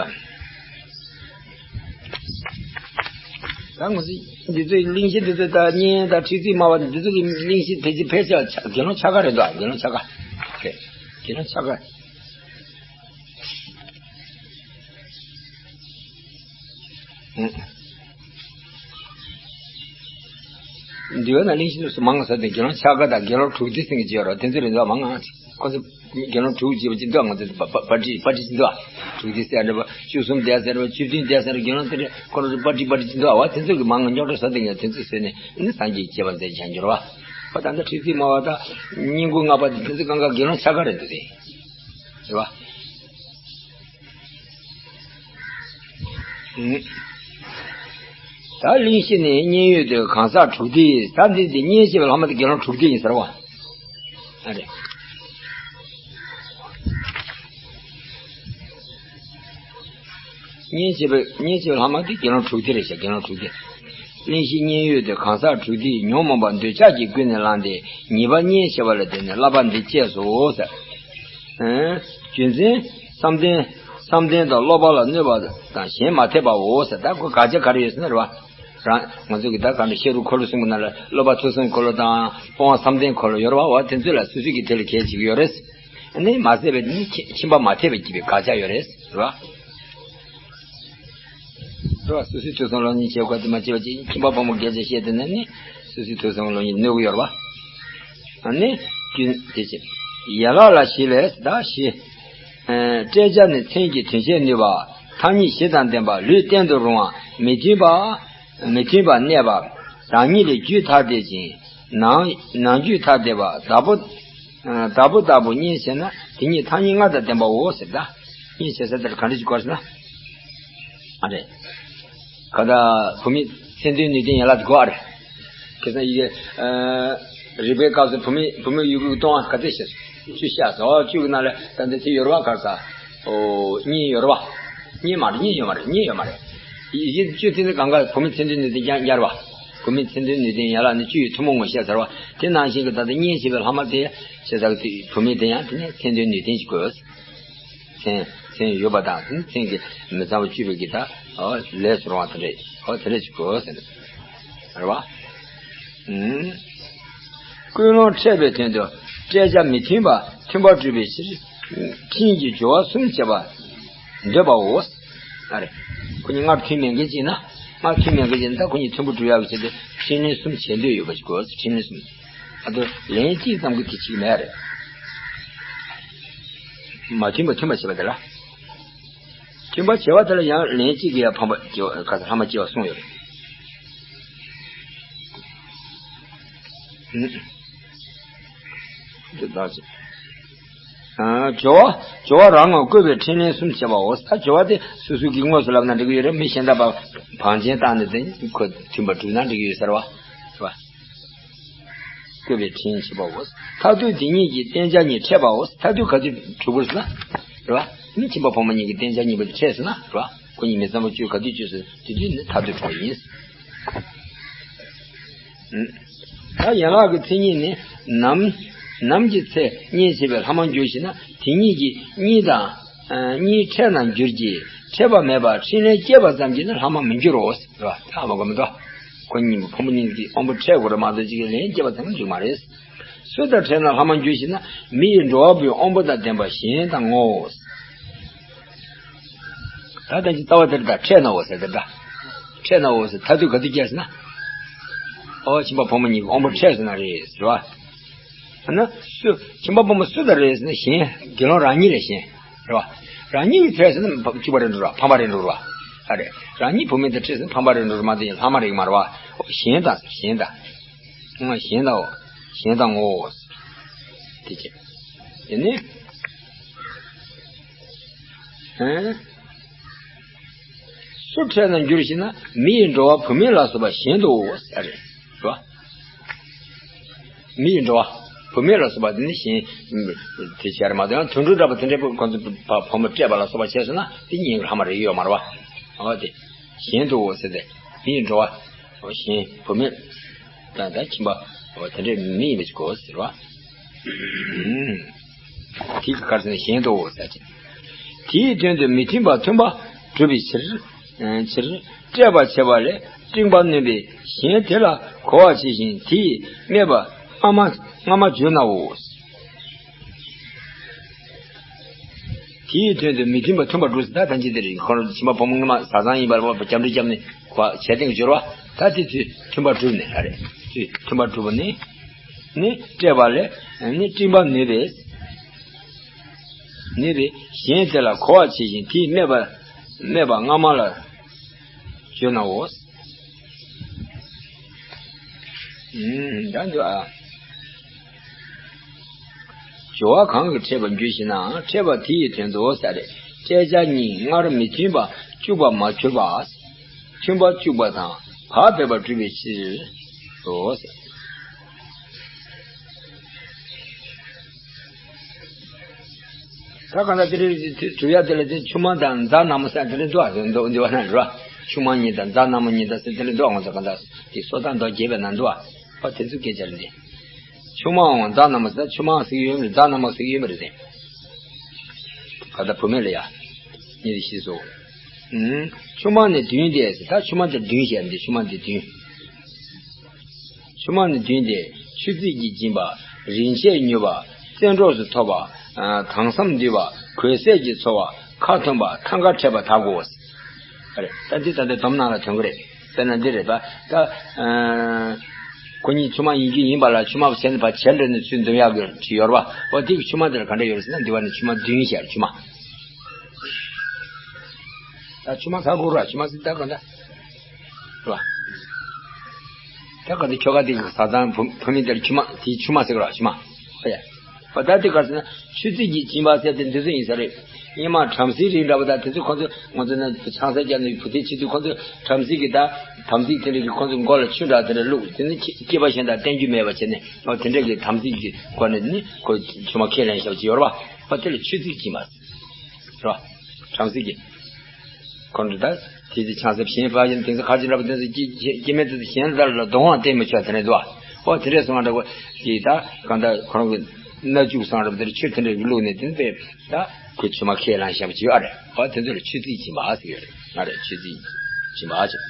ཨ། ད་ང་ཚོ་འདི་ཚོའི་གླེང་གཞི་འདི་ཚོ་ད་བརྙན་དང་ཁྲིག་རྩིས་སྨྲ་བ་འདི་ཚོ་གི་གླེང་གཞི་ཕལ་ཆེར་ཕལ་ཆེར་དགེ་སློང་ཆ་ག་རེད་འདུག་ཨ། དགེ་སློང་ཆ་ག་རེད། དགེ་སློང་ཆ་ག་ཨུམ། འདི་བས་ན་གླེང་གཞི་འདི་ཚོ་མང་ང་ཟེར་ཏེ་དགེ་སློང་ཆ་ག་དང་དགེ་སློང་དྲུག་སྡེ་ཟེར་མཁན་ཅིག་ཡོད་རེད། དེ་ཚོ་རེད་འདུག་མང་ང་། ཁོ་ཚོ་དགེ་སློང་དྲུག་ཅེས་པ་ཅིག་འདུག་ང་ཚོ་པ་པ་པ་ཏྲི་པ་ཏྲི་ཅིག་འདུག་དྲུག་སྡེ་ཟེར་རེད་པ། བཅུ་གསུམ་སྡེ་ཟེར་རེད་པ། བཅུ་བདུན་སྡེ་ཟེར་རེད། དགེ་སློང་དེ་འདྲ་ཁོ་རང་ཚོ་པ་ཏྲི་པ་ཏྲི་ཅིག་འདུག་ཨ། དེ་ཚོ་གི་མང་ང་རྙོག་དྲ་ཟ་སྟེ་ངས་དེ་ཚོ་ཟེར་ནས་ནི་སངས་རྒྱས་ཀྱི་བསྐྱེད་པ་མཛད་ཀྱང་འགྱུར་བ། ད་ལྟ་ཁྲིག་ཁྲིག་སྨྲ་བ་དང་སྙན་བཀུར་བསྔགས་པ་དེ་ཚོ་གང་ག་དགེ་སློང་ཆ་ག་རེད་འདུག་དེ། རེད་བ། ཨུ། ད་གླེང་གཞི་ནི་མཉན་ཡོད་དེ་གང་ཟག་དྲུག་སྡེ། ད་འདི་འདི་མཉན་བྱེད་པའི་ལྷག་མ་དེ་དགེ་སློང་དྲུག་སྡེ་ཡིན་ཟེར་བ། ཨ་རེད། མཉན་བྱེད་པའི་མཉན་བྱེད་པའི་ལྷག་མ་དེ་དགེ་སློང་དྲུག་སྡེ་རེད་ཤག་དགེ་སློང་དྲུག་སྡེ། གླེང་གཞི་མཉན་ཡོད་དེ་གང་ཟག་དྲུག་སྡེ་ཉོན་མོངས་པ་འདོད་ཆགས་ཀྱི་ཀུན་ནས་བསླངས་ཏེ་ཉེས་པ་མཉན་བྱེད་པ་ལ་བརྟེན་ནས་བསླབ་པ་འདི་བཅས་སོ་ཟེར། ཨ། རྒྱུ་མཚན། བསམ་གཏན། བསམ་གཏན་དང་སློབ་པ་ལ་གནོད་པ་དང་གཞན་མ་འཐད་པའོ་ཟེར། ད་ཁོ་དགག་བྱ་ག་རེ་ཡོད་ཟེར་ན་རེད་བ། རང་ང་ཚོ་གི་ད་ག་འདྲ་ཤེས་རབ་འཁོར་ལོ་གསུམ་གྱི་ནང་ལ་སློབ་པ་ཐོས་བསམ་འཁོར་ལོ་དང་སྤོང་བ་བསམ་གཏན་འཁོར་ལོ་ཡོད་རེད་བ། འོ་དེ་ཚོ་ལ་སོ་སོ་གི་དེ་ལ་གལ་ཆེ་གི་ཡོད་རེད། ཨ་ནི་མ་ཟད་པའི་དེ་ནི་ཁྱིམ་ཁྱིམ་པ་མ་འཐད་པའི་སྐྱེས་པའི་དགག་བྱ་ཡོད་རེད་རེད་བ། རེད་བ། སོ་སོའི་ཐོས་བསམ་སློབ་གཉེར་བྱེད་དགོས་དེ་མ་བྱས་པ་ཅིག་ཁྱིམ་པ་ཕོ་མོ་སྐད་ཆ་བཤད་དེ་ནི་ནི་སོ་སོའི་ཐོས་བསམ་སློབ་གཉེར་གནོད་གི་ཡོད་རེད་བ། ཨ་ནི་རྒྱུ་དེ་བྱེད། ཡན་ལག་ལ་བཞི་ལས་ད་བཞི། ཨ། བསྐྲད་བྱ་ནི་མཚན་གྱི་དོན་བྱེད་ནུས་པ། ཐ་སྙད་བཞི་དང་ལྡན་པ། ལུས་བརྟན་དུ་རུང་བ། མི་མཐུན་པ། མི་མཐུན་པར་གནས་པ། བདག་ཉིད་ལས་རྒྱུད་ཐ་དད་ཅིང་། ནང་ནང་རྒྱུད་ཐ་དད་པ། བདག་པོ། ཨ། བདག་པོ་ལྟ་བུ་མཉན་བྱས་ན་དེ་ཉིད་ཐ་སྙད་ལྔ་དང་ལྡན་པའོ་ཟེར། ད་མཉན་བྱས་ཟེར་དེར་ག་འདྲ་ཞིག་གོ་ཟེར་ན། ཨ་རེད། ག་ད་བུད་མེད་མཚན་དོན་ནུས་ལྡན་ཡན་ལག་དེ་གོ་ཨ་རེད། ཁ་སང་ཡི་གེ་ཨ། རིག་པའི་སྐབས་སུ་བུད་མེད་བུད་མེད་ཡུལ་གྱི་སྟོང་བ་ག་ཚད་ཤེས་སོང་། བཅུ་བཤད་སོང་། ཨོ་བཅུ་གི་ནང་ལ་ད་འདི་ཚེ་ཡོད་རེད་བ། ག་ས། ཨོ་གཉིས་ཡོད་རེད་བ། གཉིས་མ་རེད། གཉིས་ཡོད་མ་རེད། གཉིས་ཡོད་མ་རེད། ཡི་གེ་བཅུ་དེ་ནི་གང་ག་བུད་མེད་མཚན་དོན་ནུས་ལྡན་རྐྱང་རྐྱང་རེད་བ། བུད་མེད་མཚན་དོན་ནུས་ལྡན་ཡན་ལག་ནི་བཅུ་ཡི་ཐུན་མོང་ངོ་ཤེས་ཟེར་བ། དེ་ནང་བཞིན་གྱི་ད་ལྟ་མཉན་བྱེད་པའི་ལྷག་མ་དེ་ཤེས་ཚར་གི་བུད་མེད་དེ་ཡང་དེ་ནི་མཚན་དོན་ནུས་ལྡན་ཞིག་དགོས། མཚན་མཚན་ཡོད་པ་དང་མཚན་གྱི་མི་ཚང་བ་བཅུ་པའི་གི་ད་ལས་སུ་རུང་བ་དེ་འདྲས། ཨོ་དེ་འདྲས་ཅིག་དགོས་ཟེར་ནས་རེད་བ། ཨུམ། ཀུན་སློང་འཕྲད་པའི་དོན་དུ་བསྐྲད་བྱ་མི་མཐུན་པ་མཐུན་པར་སྒྲུབ་པའི་ཕྱིར། ཕྲིན་གྱི་སྦྱོར་བ་གསུམ་བྱེད་པར་འདོད་པའོ། ཨ་རེ། ཁོ་གཉིས་སྔར་མཐུན་མེད་མཁན་ཅིག་ན། སྔར་མཐུན་མེད་མཁན་ཅིག་ན་ད་ཁོ་གཉིས་མཐུན་པོ་སྒྲུབ་ཡག་གི་ཆེད་དུ་ཕྲིན་ལས་གསུམ་བྱེད་འདོད་ཡོད་པ་ཞིག་དགོས། ཕྲིན་ལས་གསུམ། ཨ་ཏོ་ལན་གཅིག་ཙམ་གྱིས་དེ་བྱེད་ཀྱི་མེད་རེད། མ་མཐུན་པ་མཐུན་པ་བྱེད་པ་དེ་ལ། མཐུན་པ་བྱེད་པ་དེ་ལ་ཡང་ལན་གཅིག་གིས་ཡང་ཕམ་པ་སྐྱེ་བ་ག་ས་ལྷག་མ་སྐྱེ་བ་གསུངས་ཡོད་རེད། འདི་ལྟར་བྱེད། ཨ། སྦྱོར་བ། སྦྱོར་བ་རང་ངམ་བསྐོས་པའི་ཕྲིན་ལས་གསུམ་བྱེད་པའོ། ད་སྦྱོར་བ་དེ་སོ་སོ་གི་དངོས་སུ་ལབ་ན་འགྲིག་གི་ཡོད་རེད། མི་གཞན་དག་པ་བང་ཆེན་བཏང་ནས་དེ་ཁོ་མཐུན་པར་གྲུབ་ན་འགྲིག་གི་ཡོད་ཟེར་བ། རེད་བ། བསྐོས་པའི་ཕྲིན་བྱེད་པའོ། མཐར་ཐུག་དེ་ཉིད་ཀྱི་བསྟེན་བྱ་ཉིད་འཕྲད་པའོ། མཐར་ཐུག་ག་དུས་གྲུབ་དགོས་ཟེར་ན། རེད་བ། མི་ཁྱིམ་པ་ཕོ་མོ་གཉིས་ཀྱི་བསྟེན་བྱ་གཉིས་པོ་དེ་འཕྲད་ཟེར་ན། རེད་བ། ཁོ་གཉིས་མི་ཚང་མ་བཅོས་ག་དུས་བཅོས་ཟེར་དེ་དུས་ནི་མཐར་ཐུག་གྲུབ་པ་ཡིན། ད་ཡན་ལག་གི་མཚན་ཉིད་ནི་ནམ། ནམ་གྱི་ཚེ་མཉན་བྱེད་པའི་ལྷག་མ་འགྱུར་ཞེ་ན། དེ་ཉིད་ཀྱིས་གཉིས་དང་། གཉིས་འཕྲད་ན་འགྱུར་གྱི། འཕྲད་པ་མེད་པར་ཕྲིན་ལས་སྐྱེས་པ་ཙམ་གྱིས་ནི་ལྷག་མ་མི་འགྱུར་རོ། རེད་བ། ད་ཧ་མ་གོ་མི་འདུག་ཁོ་གཉིས་ཕོ་མོ་གཉིས་ཀྱི་དབང་པོ་འཕྲད་དགོས་རེད་མ་གཏོགས་གཅིག་གིས་ལན་སྐྱེས་པ་ཙམ་འགྱུར་མ་རེད། སུ་དང་འཕྲད་ན་ལྷག་མ་འགྱུར་ཞེ་ན། མི་ཡི་འགྲོ་བ་པོའི་དབང་པོ་དང་ལྡན་པ་གཞན་དང་ངོ་། ད་ལྟ་ཅི་ལྟ་བ་དེར་ད་འཕྲད་ནའོ་ཟེར་དེ་འདྲ། འཕྲད་ནའོ་ཟེར་མཐར་ཐུག་ག་དུས་སྐྱེས་ཟེར་ན། ཨོ་ཁྱིམ་པ་ཕོ་མོ་གཉིས་ཀྱི་དབང་པོ་འཕྲད་ཟེར་ན་རེད་ཟེར་བ། ཨ་ན་སུ་ཁྱིམ་པ་ཕོ་མོ་སུ་དང་རེད་ཟེར་ན་གཞན་དགེ་སློང་རང་ཉིད་ལས་གཞན་རེད་བ། རང་ཉིད་ཀྱི་འཕྲད་ཟེར་ན་བཅུ་པ་རེད་འགྲོ་ར་ཕམ་པ་རེད་འགྲོ་ར། ཨ་རེད། རང་ཉིད་བུད་མེད་དང་འཕྲད་ཟེར་ན་ཕམ་པ་རེད་འགྲོ་ར་མ་གཏོགས་ལྷག་མ་རེད་མ་རེད་བ། ཨོ་གཞན་དང་ཟེར་གཞན་དང་། ང་གཞན་དང་ངོ་། གཞན་དང་ངོ་། དེ་བྱས། དེ་ནས། ཧན། སུ་འཕྲད་ན་འགྱུར་ཞེ་ན། མི་ཡི་འགྲོ་བ་བུད་མེད་ལ་སོགས་པ་གཞན་དུའོ་ཟེར་རེད། རེད་བ། མི་ཡི་འགྲོ་བ། བུད་མེད་ལ་སོགས་པ་དེ་ནི་གཞན། དེ་བྱས་རེད་མ་གཏོགས་ཡང་དུད་འགྲོ་འདྲ་པོ་དེ་འདྲའི་ཁོ་ཚོ་ཕ་ཕོ་མོ་སྤྲད་པ་ལ་སོགས་པ་བྱས་སོང་ན་དེ་གཉིས་ཀྱི་ལྷག་མ་རེད་ཡོད་མ་རེད་བ། འོ་དེ། གཞན་དུའོ་ཟེར་ཏེ། མི་ཡི་འགྲོ་བ། གཞན་བུད་མེད། ད་ད་ཁྱིམ་པ། འོ་དེ་འདྲའི་མི་ཡིན་པ་ཞིག་གོ་ཟེར་བ། ཨུམ། དེ་གི་ཁར་ཟེར་ན་གཞན་དུའོ་ཟེར་ཅིང་། དེའི་དོན་དུ་མི་མཐུན་པ་མཐུན་པ་སྒྲུབ་པའི་ཕྱིར། ཕྱིར། བསྐྲད་པར་བྱེད་པ་ལས་སྤྲིང་པ་ནོན་པས་གཞན་དེ་ལ་གོ་བར་བྱས་ཤིང་དེས་སྨྲས་པ་སྔ་མ་སྔ་མ་བརྗོད་ནའོ། དེའི་དོན་དུ་མི་མཐུན་པ་མཐུན་པར་སྒྲུབ་ཟེར་ད་ཐམས་ཅད་དེ་རེད། ཁོ་རང་ཁྱིམ་པ་ཕོ་མོ་སྔོན་མ་བཟའ་ཚང་ཡིན་པར་བ་རྒྱབ་འདྲེ་བརྒྱབ་ནས་གོ་བྱས་སྟེང་སྦྱོར་བ་ད་དེ་དུས་མཐུན་པར་སྒྲུབ་ནས་ཨ་རེད། དུས་མཐུན་པར་སྒྲུབ་པ་ནི། ནི་བསྐྲད་པ་ལས་ནི་སྤྲིང་པ་ནོན་པས། ནོན་པས་གཞན་དེ་ལ་གོ་བར་བྱས་ཤིང་དེས་སྨྲས་པ་སྨྲས་པ་སྔ་མ་ལ་བརྗོད་ནའོ། ཨུམ། ད་འདི་ཨ། སྦྱོར་བ་གང་གིས་ཕྲད་པར་འགྱུར་ཞེ་ན། ཕྲད་པ་དེ་ཡི་དོན་དུ་ཟེར། ཕྲད་བྱ་གཉིས་སྔར་མི་མཐུན་པ་བཅུག་པར་མ་གྱུར་པ། མཐུན་པ་བཅུག་པ་དང་བག་ཕེབས་པར་གྲུབ་པའི་ཕྱིར་རོ། ད་གང་ལྟར་དེ་རིང་གྲུབ་ཡ་དེ་ལ་དེ་ཆུང་མ་དང་རྫ་ནག་མོ་ཟེར་དེ་འདྲ་འདུག་ཨ། འདི་བ་ན་ར། ཆུང་མ་གཉིས་དང་རྫ་ནག་མོ་གཉིས་དང་ཟེར་དེ་འདྲ་འདུག་ཨ། ང་ཚོ་གང་ལྟར་དེ་སོ་ཐར་མདོ་རྒྱས་པའི་ནང་འདུག་ཨ། ཨོ་དེ་ཚོ་སྐད་ཆ་རེད་དེ། ཆུང་མའང་རྫ་ནག་མོ་ཟེར། ཆུང་མ་ཟེར་གྱི་ཡོད་མ་རེད། རྫ་ནག་མོ་ཟེར་གྱི་ཡོད་མ་རེད་དེ། གང་ལྟར་བུད་མེད་ལ་ཡ། གཉིས་ཀྱི་ཤེས་སོ། ཨུམ། ཆུང་མ་ནི་བདུན་ཏེ་ཟེར། ད་ཆུང་མ་དེ་བདུན་བཤད་འདི། ཆུང་མ་འདི་བདུན། ཆུང་མ་ནི་བདུན་ཏེ། ཆུ་རྩིས་ཀྱིས་བྱིན་པ། རིན་ཆེན་མྱུར་བ། བཙན་གྲོགས་སུ་ཐོབ་པ། ཨ། དྭངས་སམ་འདུས་པ། གོས་ཟས་ཀྱིས་འཚོ་བ། ཁ་ཐུམ་པ། ཐང་ག་ཕྲད་པ་དག་གོ། ཨ་རེད། ད་འདི་ད་ལྟ་སྡོམ་ནང་ལ་ཐོན་གི་རེད། དཔེར་ན་འདི་རེད་པ། ད། ཨ། ཁོ་གཉིས་ཆུང་མ་ཡིན་གྱི་ཡིན་པ་ལ་ཆུང་མ་བྱས་ནས་ཕར་བྱེད་འགྲོ་ནས་ཚུར་འདུམ་ཡག་གི་བྲིས་ཡོད་རེད་པ། འོ་དེ་གི་ཆུང་མ་དེ་ལ་ག་འདྲ་ཡོད་རེད་ཟེར་ན། འདི་བ་ནི་ཆུང་མ་བདུན་བཤད། ཆུང་མ། ད་ཆུང་མ་ཟེར་དགོས་ར། ཆུང་མ་ཟེར་ད་ག་འདྲ། རེད་པ། ད་ག་འདྲ་ཁྱོ་ག་དེ་གི་བཟའ་ཚང་བུ་བུད་མེད་དེ་ལ་ཆུང་མ་དེ་ཆུང་མ་ཟེར་གི་ར། ཆུང་མ། ཨོ་ཡ། འོ་ད་དེ་ག་ཟེར་ན་ཆུ་རྩིས་ཀྱིས་བྱིན་པ་ཟེར་དེ་འདི་ཚོ་ཡིན་ས་རེད། སྔོན་མ་བྲམ་ཟེའི་རིགས་འདྲ་པོ་དང་དེ་ཚོ་ཁོ་ཚོ་ང་ཚོ་ན་ཆང་ས་རྒྱག་ནས་བུ་དེ་བྱེད་དུས་ཁོ་ཚོ་བྲམ་ཟེ་གི་ད་དམ་ཚིག་དེ་འདྲ་གི་ཁོ་ཚོ་མགོ་ལ་ཆུ་འདྲ་དེ་འདྲ་བླུགས། དེ་ནི་སྐྱེས་པ་གཞན་དང་བསྟེན་རྒྱུ་མེད་པ་བྱས་ནས། འོ་དེ་འདྲ་གི་དམ་ཚིག་གི་སྒོ་ནས་ནི་ཁོ་ཆུང་མ་ཁས་ལེན་བཞག་ཅིག་ཡོད་རེད་པ། འོ་དེ་ལ་ཆུ་རྩིས་བྱིན་པ་རེད་པ། བྲམ་ཟེ་གི་ཁོ་ཚོ་ད་དེ་ཚོ་ཆང་ས་བྱིན་པ་ཡིན། དེ་ཚོ་ཁ་ཅིག་འདྲ་པོ་དེ་ཚོ་སྐྱེ་སྐྱེ་སྐྱེ་དམན་དེ་ཚོ་གཞན་དག་ལ་གདོང་བ་བསྟན་མི་ཆོག་དེ་འདྲ་འདུག་པ། འོ་དེ་འདྲ་སོང་བ་འདྲ་པོ་དེ་ད་གང་ལྟར་ཁོ་རང་གི་སྣ་བཅུག་སོང་འདྲ་པོ་དེར་ཆུ་དེ་འདྲ་བླུགས་ནས་དེ་ནི་དཔེ། ད་ཁོས་ཆུང་མ་ཁས་བླངས་བཞག་པ་ཅིག་ཡོད་རེད། འོ་དེ་ཚོ་ལ་ཆུ་རྩིས་བྱིན་པ་ཟེར་གྱི་ཡོད་རེད། ང་རེད། ཆུ་རྩིས་བྱིན་པ་ཟེར།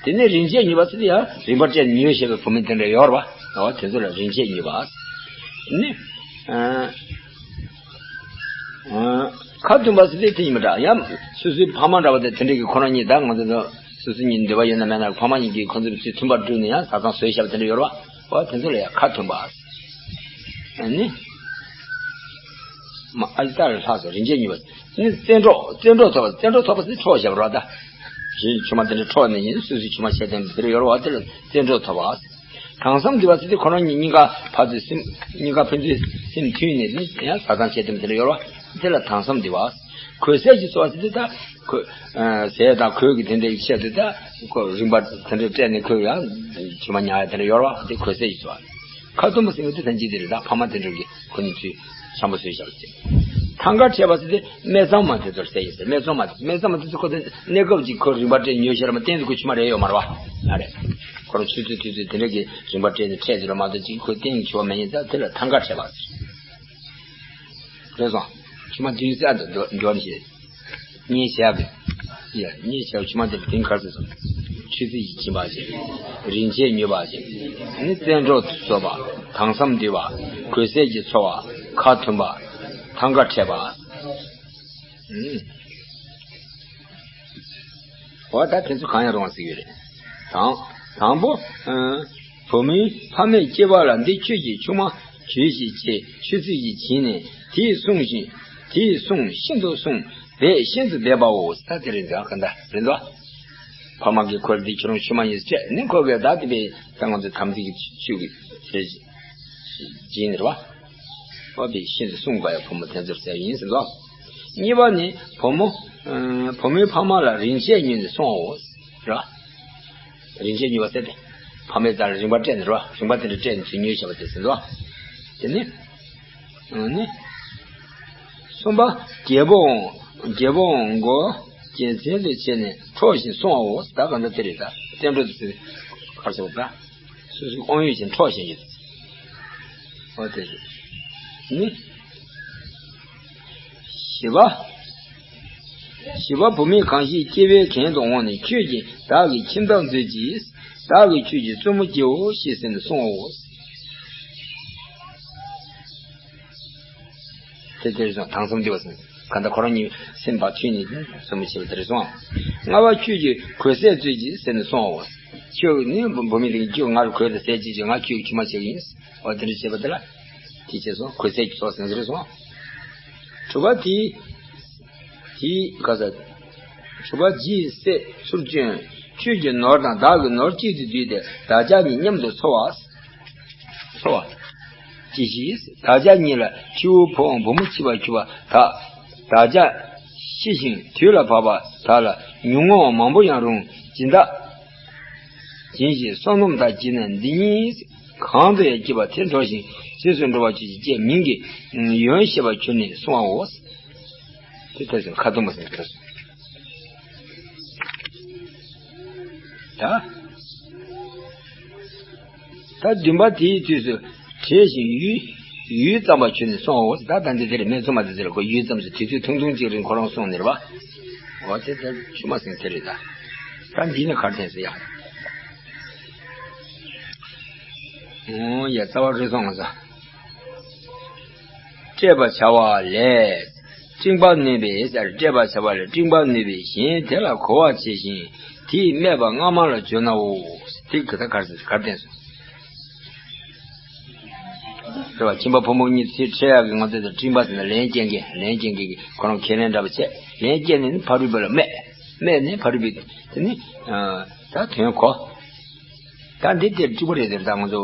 དེ་ནས་རིན་ཆེན་མྱུར་བ་ཟེར་དེ་ཡང་རིན་པ་སྤྲད་ནས་ཉོས་བཞག་པའི་བུད་མེད་དེ་འདྲ་ཡོད་རེད་པ། འོ་དེ་ཚོ་ལ་རིན་ཆེན་མྱུར་བ་ཟེར། ནི། ཨ། ཨ། ཁ་མཐུན་པ་ཟེར་དེ་དེ་ཡིན་པ་འདྲ། ཡང་སོ་སོའི་ཕ་མ་འདྲ་པོ་དེ་དེ་འདྲ་གི་ཁོ་རང་གཉིས་ད་ང་ཚོ་ཚོ་སོ་སོ་གཉིས་འདོད་པ་ཡོད་ན་མེད་ན་ཕ་མ་གཉིས་ཀྱིས་ཁོ་ཚོ་ཚུར་མཐུན་པར་བསྒྲུབས་ནས་ཡང་བཟའ་ཚང་བཟོས་བཞག་པ་དེ་འདྲ་ཡོད་རེད་པ། འོ་དེ་ཚོ་ལ་ཡང་ཁ་མཐུན་པ། ནི། མ་ཨ་ཙི་ལ་ལྷག་སོ། རིན་ཆེན་མྱུར་བ་ནི་བཙན་གྲོགས། བཙན་གྲོགས་ཐོབ་པ། བཙན་གྲོགས་ཐོབ་པ་ཟེར་འཕྲོག་བཞག་པ་རེད་པ། ད་གཞན་ཆུང་མ་དེ་འདྲ་འཕྲོག་ནས་ཡིན། སོ་སོའི་ཆུང་མ་བྱས་དེ་འདྲ་ཡོད་རེད་པ། དེ་ལ་བཙན་གྲོགས་ཐོབ་པ། དྭངས་སམ་འདུས་པ་ཟེར་དེ་ཁོ་རང་གཉིས་གཉིས་ཀ་ཕར་ཚུར་སེམས་གཉིས་ཀ་ཕན་ཚུན་སེམས་མཐུན་ནས་ནི་ཡང་བཟའ་ཚང་བྱས་དེ་འདྲ་ཡོད་རེད་པ། དེ་ལ་དྭངས་སམ་འདུས་པ། གོས་ཟས་ཀྱིས་འཚོ་བ་ཟེར་དེ་ད་གོས། ཨ། ཟས་དང་གོས་ཀྱི་དེ་འདྲའི་ཆེད་དུ་ད་ཁོ་རིན་པ་དེ་འདྲ་སྤྲད་ནས་ཁོས་ཡང་ཆུང་མ་ཉར་ཡ་དེ་འདྲ་ཡོད་རེད་པ། དེ་གོས་ཟས་ཀྱིས་འཚོ་བ། ཁ་མཐུན་པ་ཟེར་མཁན་དེ་ཐམས་ཅད་དེ་རེད། ད་ཕ་མ་དེ་འདྲ་གིས་ཁོ་གཉིས་ཚུར་འཆམ་པོ་བཟོས་བཞག་ཅིག་ཐང་ག་ཕྲད་པ་ཟེར་དེ་སྨད་འཚོང་མ་དེ་ཚོར་ཟེར་ཡིན་ཟེར། སྨད་འཚོང་མ་དེ། སྨད་འཚོང་མ་དེ་ཚོ་ཁོ་ཚོ་གནས་སྐབས་ཅིག་ཁོ་རིན་པ་སྤྲད་ཉོས་བཞག་ར་མ་གཏན་དུ་ཁོ་ཆུང་མ་རེད་ཡོད་མ་རེད་པ། ཨ་རེད། ཁོ་རང་ཆུ་ཚོད་དུས་ཚོད་དེ་འདྲ་གི་རིན་པ་སྤྲད་ནས་ཕྲད་ཟེར་ར་མ་གཏོགས་ཅིག་ཁོ་གཏན་ནས་ཆུང་མ་མེད་ཡིན་ཙང་དེ་ལ་ཐང་ག་ཕྲད་པ་ཟེར། རེད་སོང་། ཆུང་མ་བདུན་ཟེར་ཨ། འདི་འགྲོ་ནས་བཤད། གཉིས་བྱས་པས། ཡ། གཉིས་བྱས་པ་ཆུང་མ་དེ་བདུན་ག་རེ་ཟེར་སོང་། ཆུ་རྩིས་ཀྱིས་བྱིན་པ་ཅིག་རིན་ཆེན་མྱུར་བ་ཅིག་ནི་བཙན་གྲོགས་སུ་གསོལ་བ། དྭངས་སམ་འདུས་པ། གོས་ཟས་ཀྱིས་འཚོ་བ། ཁ་མཐུན་པ། ཐང་ག་ཕྲད་པ། ཨུམ། འོ་ད་དེ་ཚོ་གང་ཡང་རུང་བ་ཟེར་གྱི་རེད། དང་། དང་པོ། ཨ། བུ་མོའི་ཕ་མས་སྐྱེས་པ་ལ་འདི་ཁྱོད་ཀྱི་ཆུང་མ་གྱོས་ཤིག་ཅེས་ཆུ་རྩིས་ཀྱིས་བྱིན་ནས་དེས་གསུངས་ཤིང་། དེས་གསུངས། ཤིན་ཏུ་གསུངས། སྦས་ཤིན་ཏུ་སྦས་པའོ། ད་དེ་རེད་འདུག་ག་འདྲ་རེད་འདུག་ཕ་མ་གིས་ཁོ་ལ་འདི་ཁྱོད་རང་ཆུང་མ་ཡིན་ཟེར་ནི་ཁོ་གིས་ད་དེ་བས་ད་ང་ཚོ་དམ་ཚིག་གི་ཆོས་ཀྱི་ཟེར་བྱིན་ནི་རེད་པ། འོ་དེ་ཤིན་ཏུ་གསུངས་པ་ཡང་བུ་མོ་དེ་ཚོར་ཟེར་ཡིན་ཟེར་འདུག་གཉིས་པ་ནི་བུ་མོ། ཨ། བུ་མོའི་ཕ་མ་ལ་རིན་ཆེན་ཉོས་ནས་སོང་བའོ། ར། རིན་ཆེན་ཉོས་པ་ཟེར་ཏེ། ཕ་མའི་རྩ་ལ་རིན་པ་སྤྲད་ནས་ར། རིན་པ་དེ་འདྲ་སྤྲད་ནས་ཚུར་ཉོས་བཞག་པ་དེ་ཟེར་འདུག་དེ་ནི། ཨ་ནི། གསུམ་པ། རྒྱལ་པོའང་། རྒྱལ་པོའང་མགོ་རྒྱལ་མཚན་དུ་བྱས་ནས་འཕྲོག་བཞིན་སོང་བའོ། ད་གང་འདྲ་དེ་རེད། ད་བསྟན་འགྲོ་དེ་ཚོས་ག་རེ་ཟེར་བ་ད། སོ་སོའི་དབང་ཡོད་ཅིག་འཕྲོག་བཞིན་ཡོད། འོ་དེ་རེད། ནི། བཞི་པ། བཞི་པ། བུད་མེད་གང་ཞིག་སྐྱེ་བོའི་གན་དུ་འོངས་ནས་ཁྱོད་ཀྱིས་བདག་གི་ཁྱིམ་བདག་མཛོད་ཅིག་བདག་གིས་ཁྱོད་ཀྱི་བཙུན་མོ་སྐྱེའོ་ཞེས་ཟེར་ནས་གསུངས་པའོ། དེ་དེར་སོང་དྭངས་སམ་འདུས་པ་སོང་། གང་ལྟར་ཁོ་རང་གཉིས་སེམས་པ་མཐུན་ནས་བཙུན་མོ་བྱས་པ་དེར་སོང་། ལྔ་པ། ཁྱོད་ཀྱི་གོས་ཟས་མཛོད་ཅིག་ཟེར་ནས་གསུངས་པའོ། ཁྱོད་ནི་བུད་མེད་དེ་ཁྱོད་ང་ལ་གོས་དང་ཟས་ཅིག་བྱོས། ང་ཁྱོད་ཀྱི་ཁྱིམ་མ་བྱེད་ཀྱི་ཡིན། འོ་དེ་འདྲ་བྱས་པ་དེ་ལ། དེ་བྱས་སོང་། གོས་ཟས་ཀྱི་ཚོགས་ཟིན་ཟེར་སོང་། དྲུག་པ་དེ། དེ་ག་ས། དྲུག་པ། ལྗིད་སྲེག་ཚུར་བསྐྱོན། ཁྱོད་ཀྱི་ནོར་དང་བདག་གི་ནོར་གཅིག་ཏུ་བསྡུས་ཏེ་བདག་ཅག་གཉིས་མཉམ་དུ་འཚོ་བ། འཚོ་བ། ཅི་ཞིག་བདག་ཅག་གཉིས་ལ་ཁྱེའུ་ཕོའམ་བུ་མོ་མཆིས་པར་གྱུར་པ་དག་བདག་ཅག་ཤི་ཞིང་དུས་ལ་བབ་པ་དག་ལ་ཉོན་མོངས་མང་པོ་ཡང་རུང་སྦྱིན་བདག་སྦྱིན་ཞིང་བསོད་ནམས་དག་བགྱིས་ནས་འདི་གཉིས་གང་དུ་ཡང་སྐྱིད་པ་དེར་འགྲོ་ཞིང་རྗེས་སུ་འགྲོ་བར་གྱུར་ཅིག་ཅེས་མིང་གི་ཡོན་བཤད་པར་གྱུར་ནས་གསུང་བའོ། དེ་ལྟར་སེམས་ཁ་སྟོང་པ་སེམས་ཁ་སོང་། ད། ད་བདུན་པ་དེའི་དུས་སུ་བྲེད་ཅིང་ཡུད་ཡུད་ཙམ་པ་ཁྱོད་ནི་སོང་འོ། ད་ད་འདི་དེར་སྨད་འཚོང་མ་དེ་ཚོ་ལ་ཁོ་ཡུད་ཙམ་ཞིག་དུས་ཚོད་ཐུང་ཐུང་ཅིག་རིང་ཁོ་རང་སོང་ནི་རེད་པ། འོ་དེ་དེར་ཆུ་མ་སེང་དེ་རེད་ད། ད་འདི་ནི་གར་ཐེངས་སེ་ཡ། འོ་ཡ་རྩ་བ་རེད་སོང་ང་ཚ། བསྐྲད་པར་བྱ་བ་ལས། སྤྲིང་པར་ནུས་པའི་ཟེར། བསྐྲད་པར་བྱ་བ་ལས་སྤྲིང་པར་ནུས་པའི་གཞན་དེ་ལ་གོ་བར་བྱས་ཤིང་དེས་སྨྲས་པ་སྔ་མ་ལ་བརྗོད་ནའོ། དེ་གི་ད་གར་གར་བསྟན་སོང་། རེད་པ། ཁྱིམ་པ་ཕོ་མོ་གཉིས་ཚེ་འཕྲད་ཡག་གི་ང་ཚོ་དང་སྤྲིང་པ་ཟེར་ན་ལན་སྐྱེལ་མཁན་ལན་སྐྱེལ་མཁན་གྱི་ཁོ་རང་ཁས་ལེན་འདྲ་པོ་བྱས་ལན་སྐྱེལ་ནས་ནི་ཕ་རོལ་པོ་ལ་སྨྲས། སྨྲས་ནས་ཕ་རོལ་པོས་དེ་ནི་ད་དོན་གོ། ད་འདི་དེར་གཅིག་པ་རེད་དེར་ད་ང་ཚོ་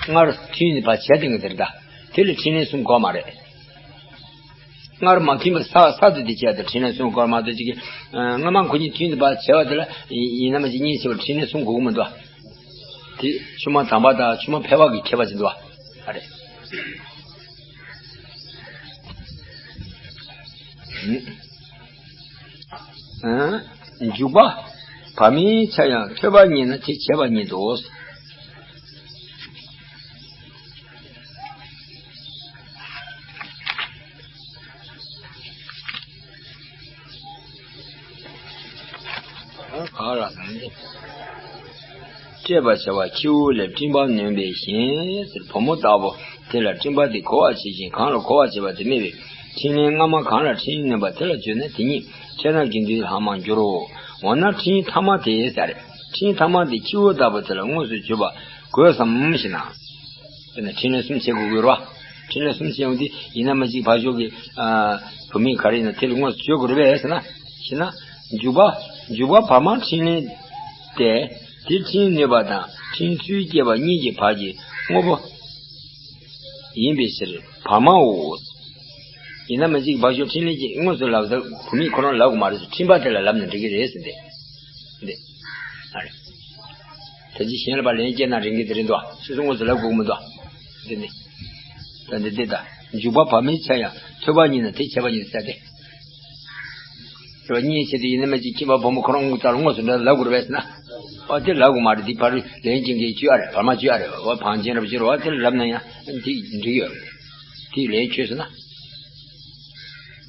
སྔར་ཐུན་ནི་ཕར་བྱས་དེ་ངས་དེར་ད་དེ་ལ་འཕྲིན་ལན་གསུམ་དགོས་མ་རེད། སྔར་མ་ཐུན་པ་ས་ས་དུ་དེ་བྱས་ཏེ་འཕྲིན་ལན་གསུམ་དགོས་མ་གཏོགས་ཅིག་གི་སྔ་མ་ཁོ་གཉིས་ཐུན་དུ་ཕར་བྱས་པ་དེ་ལ་ཡིན་ན་མ་ཅིག་གཉིས་བྱས་པ་འཕྲིན་ལན་གསུམ་དགོས་ཀྱི་མི་འདུག་དེ་ཆུང་མ་དམ་པ་དང་ཆུང་མ་ཕལ་པ་གི་ཁྱད་པར་ཅིག་འདུག་ཨ་རེད། འཇུག་པ། བར་མའི་ཆ་ཡང་ཐོས་པ་ཉིད་ན་དེ་བྱས་པ་ཉིད་དོ། ག་ལ་ནང་འདི། བསྐྲད་པར་བྱ་བ་ཁྱེའུ་ལས་སྤྲིང་པར་ནུས་པའི་གཞན་ཟེར་བུ་མོ་ལྟ་བུ་དེ་ལ་སྤྲིང་པ་དེ་གོ་བར་བྱེད་ཅིང་གང་ལ་གོ་བར་བྱེད་པ་དེ་སྨྲས་པས། འཕྲིན་ལས་སྔ་མ་གང་ལ་འཕྲིན་ནུས་པ་དེ་ལ་བརྗོད་ན་དེ་ཉིད་འཕྲད་ན་དགེ་འདུན་ལྷག་མར་འགྱུར་རོ། འོ་ན་འཕྲིན་ཐ་མ་དེ་ཟེར། འཕྲིན་ཐ་མ་དེ་ཁྱེའུ་ལྟ་བུ་དེ་ལ་དངོས་སུ་བརྗོད་པ་དགོས་སམ་ཞེ་ན། དཔེར་ན་འཕྲིན་ལས་གསུམ་བྱེད་དགོས་ཀྱི་རེད་བ། འཕྲིན་ལས་གསུམ་བྱེད་ཡོང་དུས་ཡིན་ན་མ་གཅིག་ཕར་ཕྱོགས་ཀྱི་བུད་མེད་ག་རེ་ཡིན་ན་དེ་ལ་དངོས་སུ་བརྗོད་དགོས་རེད་པས་ཟེར་ན། ཞེ་ན། འཇུག་པ། འཇུག་པ་བར་མ་འཕྲིན་ལས་ཏེ། དེ་འཕྲིན་ནུས་པ་དང་འཕྲིན་ཚུལ་སྐྱེས་པ་གཉིས་ཀྱི་བར་གྱི་དངོས་པོ་ཡིན་པའི་ཕྱིར་བར་མའོ། ཡིན་ན་མ་གཅིག་ཕར་ཕྱོགས་འཕྲིན་ལས་ཀྱིས་དངོས་སུ་ལབ་ས་བུད་མེད་ཁོ་རང་ལབ་དགོས་མ་རེད་ཟེར། འཕྲིན་པ་དེ་ལ་ལབ་ན་འགྲིག་གི་རེད་ཟེར་ཏེ། འདི། ཨ་རེ། ད་ཅི་གཞན་ལ་ཕར་ལན་སྐྱེལ་ན་རིང་གི་དེ་རིང་དུ་སོ་སོ་དངོས་སུ་ལབ་དགོས་ཀྱི་མི་འདུག་འདི་ནི། ད་འདི་འདི་ད་འཇུག་པ་བར་མའི་ཆ་ཡང་ཐོས་པ་ཉིད་ན་དེ་བྱས་པ་ཉིད་ཟེར་ཏེ། རེ་བ་གཉིས་བྱེད་དུ་ཡིན་ན་མ་གཅིག་ཁྱིམ་པ་བུ་མོ་ཁོ་རང་དངོས་ལ་དངོས་སུ་འདྲ་ལབ་དགོས་རེད་པས་ཟེར་ན། ཨ་དེ་ལབ་དགོས་མ་རེད། འདི་ཕར་ལན་སྐྱེལ་མཁན་གྱི་ཨ་རེད། བར་མ་གཅིག་ཨ་རེད། འོ་བང་ཆེན་རབ་ཅིག་རེད་བ། དེ་ལབ་ན་ཡང་འདི་འགྲིག་ཡོད་རེད། དེ་ལན་ཆོད་ཟེར་ན།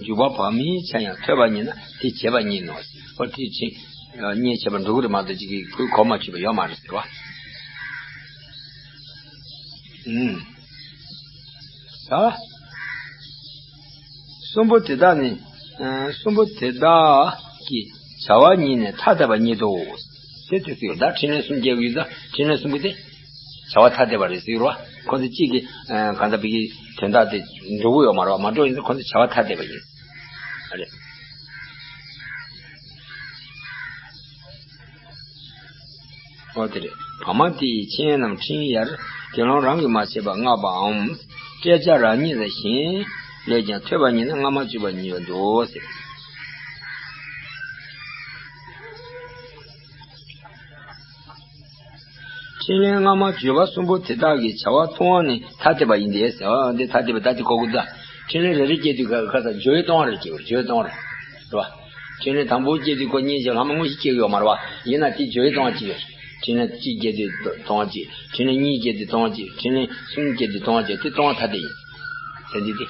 འཇུག་པ་བར་མའི་ཆ་ཡང་ཐོས་པ་ཉིད་ན་དེ་བྱས་པ་ཉིད་ནོ། ཨོ་དེ་ཕྱིན། གཉིས་བྱས་པ་འགྲོ་གི་རེད་མ་གཏོགས་ཅིག་གིས་ཁོས་གོ་མ་ཆོད་པ་ཡོད་མ་རེད་ཟེར་བ། ཨུམ། ད། གསུམ་པོ་དེ་དག་ནི། གསུམ་པོ་དེ་དག་གི་བྱ་བ་ཉིད་ནི་ཐ་དད་པ་ཉིད་དོ། དེ་དུས་སུ་ད་འཕྲིན་ལས་གསུམ་སྐྱེ་གི་ཡོད་ད། འཕྲིན་ལས་གསུམ་པོ་དེ། བྱ་བ་ཐ་དད་པ་རེད་ཟེར་བ། ཁོ་ཚོ་གཅིག་གི་གང་ལྟར་བི་གི་དོན་དག་དེ་འགྲོ་གི་ཡོད་མ་རེད་བ། མ་འགྲོ་ཡིན་ཙང་ཁོ་ཚོ་བྱ་བ་ཐ་དད་པ་ཡིན། ཨ་རེད། ཨོ་དེ་རེད། བར་མ་དེ་ཡི་མཆན་རྣམས་འཕྲིན་ཡར་དགེ་སློང་རང་གིས་མ་བྱས་པ་བསྔགས་པའམ། བསྐྲད་བྱ་རང་ཉིད་ལ་ཞེན་ལས་ཀྱང་ཐོས་པ་ཉིད་ན་སྔ་མ་བརྗོད་པ་ཉིད་ཡོད་དོ་ཟེར། འཕྲིན་ལས་སྔ་མ་བརྗོད་པ་གསུམ་པོ་དེ་དག་གི་བྱ་བ་གཏོང་བ་ནི་ཐ་དད་པ་ཡིན་ཏེ་ཟེར་བ་འདི་ཐ་དད་པ་ད་དེ་གོ་དགོས་ད། འཕྲིན་ལས་རེ་རེ་སྐྱེས་དུས་ཁ་ཁ་ས་བརྗོད་པས་གཏོང་བ་རེ་སྐྱེ་བར་བརྗོད་པས་གཏོང་བ་རེད། རེད་བ། འཕྲིན་ལས་དང་པོ་སྐྱེས་དུས་ཁོ་གཉིས་ཀྱི་ལྷག་མ་དངོས་གཞི་སྐྱེ་གི་ཡོད་མ་རེད་བ། ཡིན་ན་དེ་བརྗོད་པས་གཏོང་བ་གཅིག་ཡོད། འཕྲིན་ལས་གཅིག་སྐྱེས་དུས་གཏོང་བ་གཅིག་འཕྲིན་ལས་གཉིས་སྐྱེས་དུས་གཏོང་བ་གཅིག་འཕྲིན་ལས་གསུམ་སྐྱེས་དུས་གཏོང་བ་གཅིག་དེ་གཏོང་བ་ཐ་དད་ཡིན། དེ་འདི་དེ།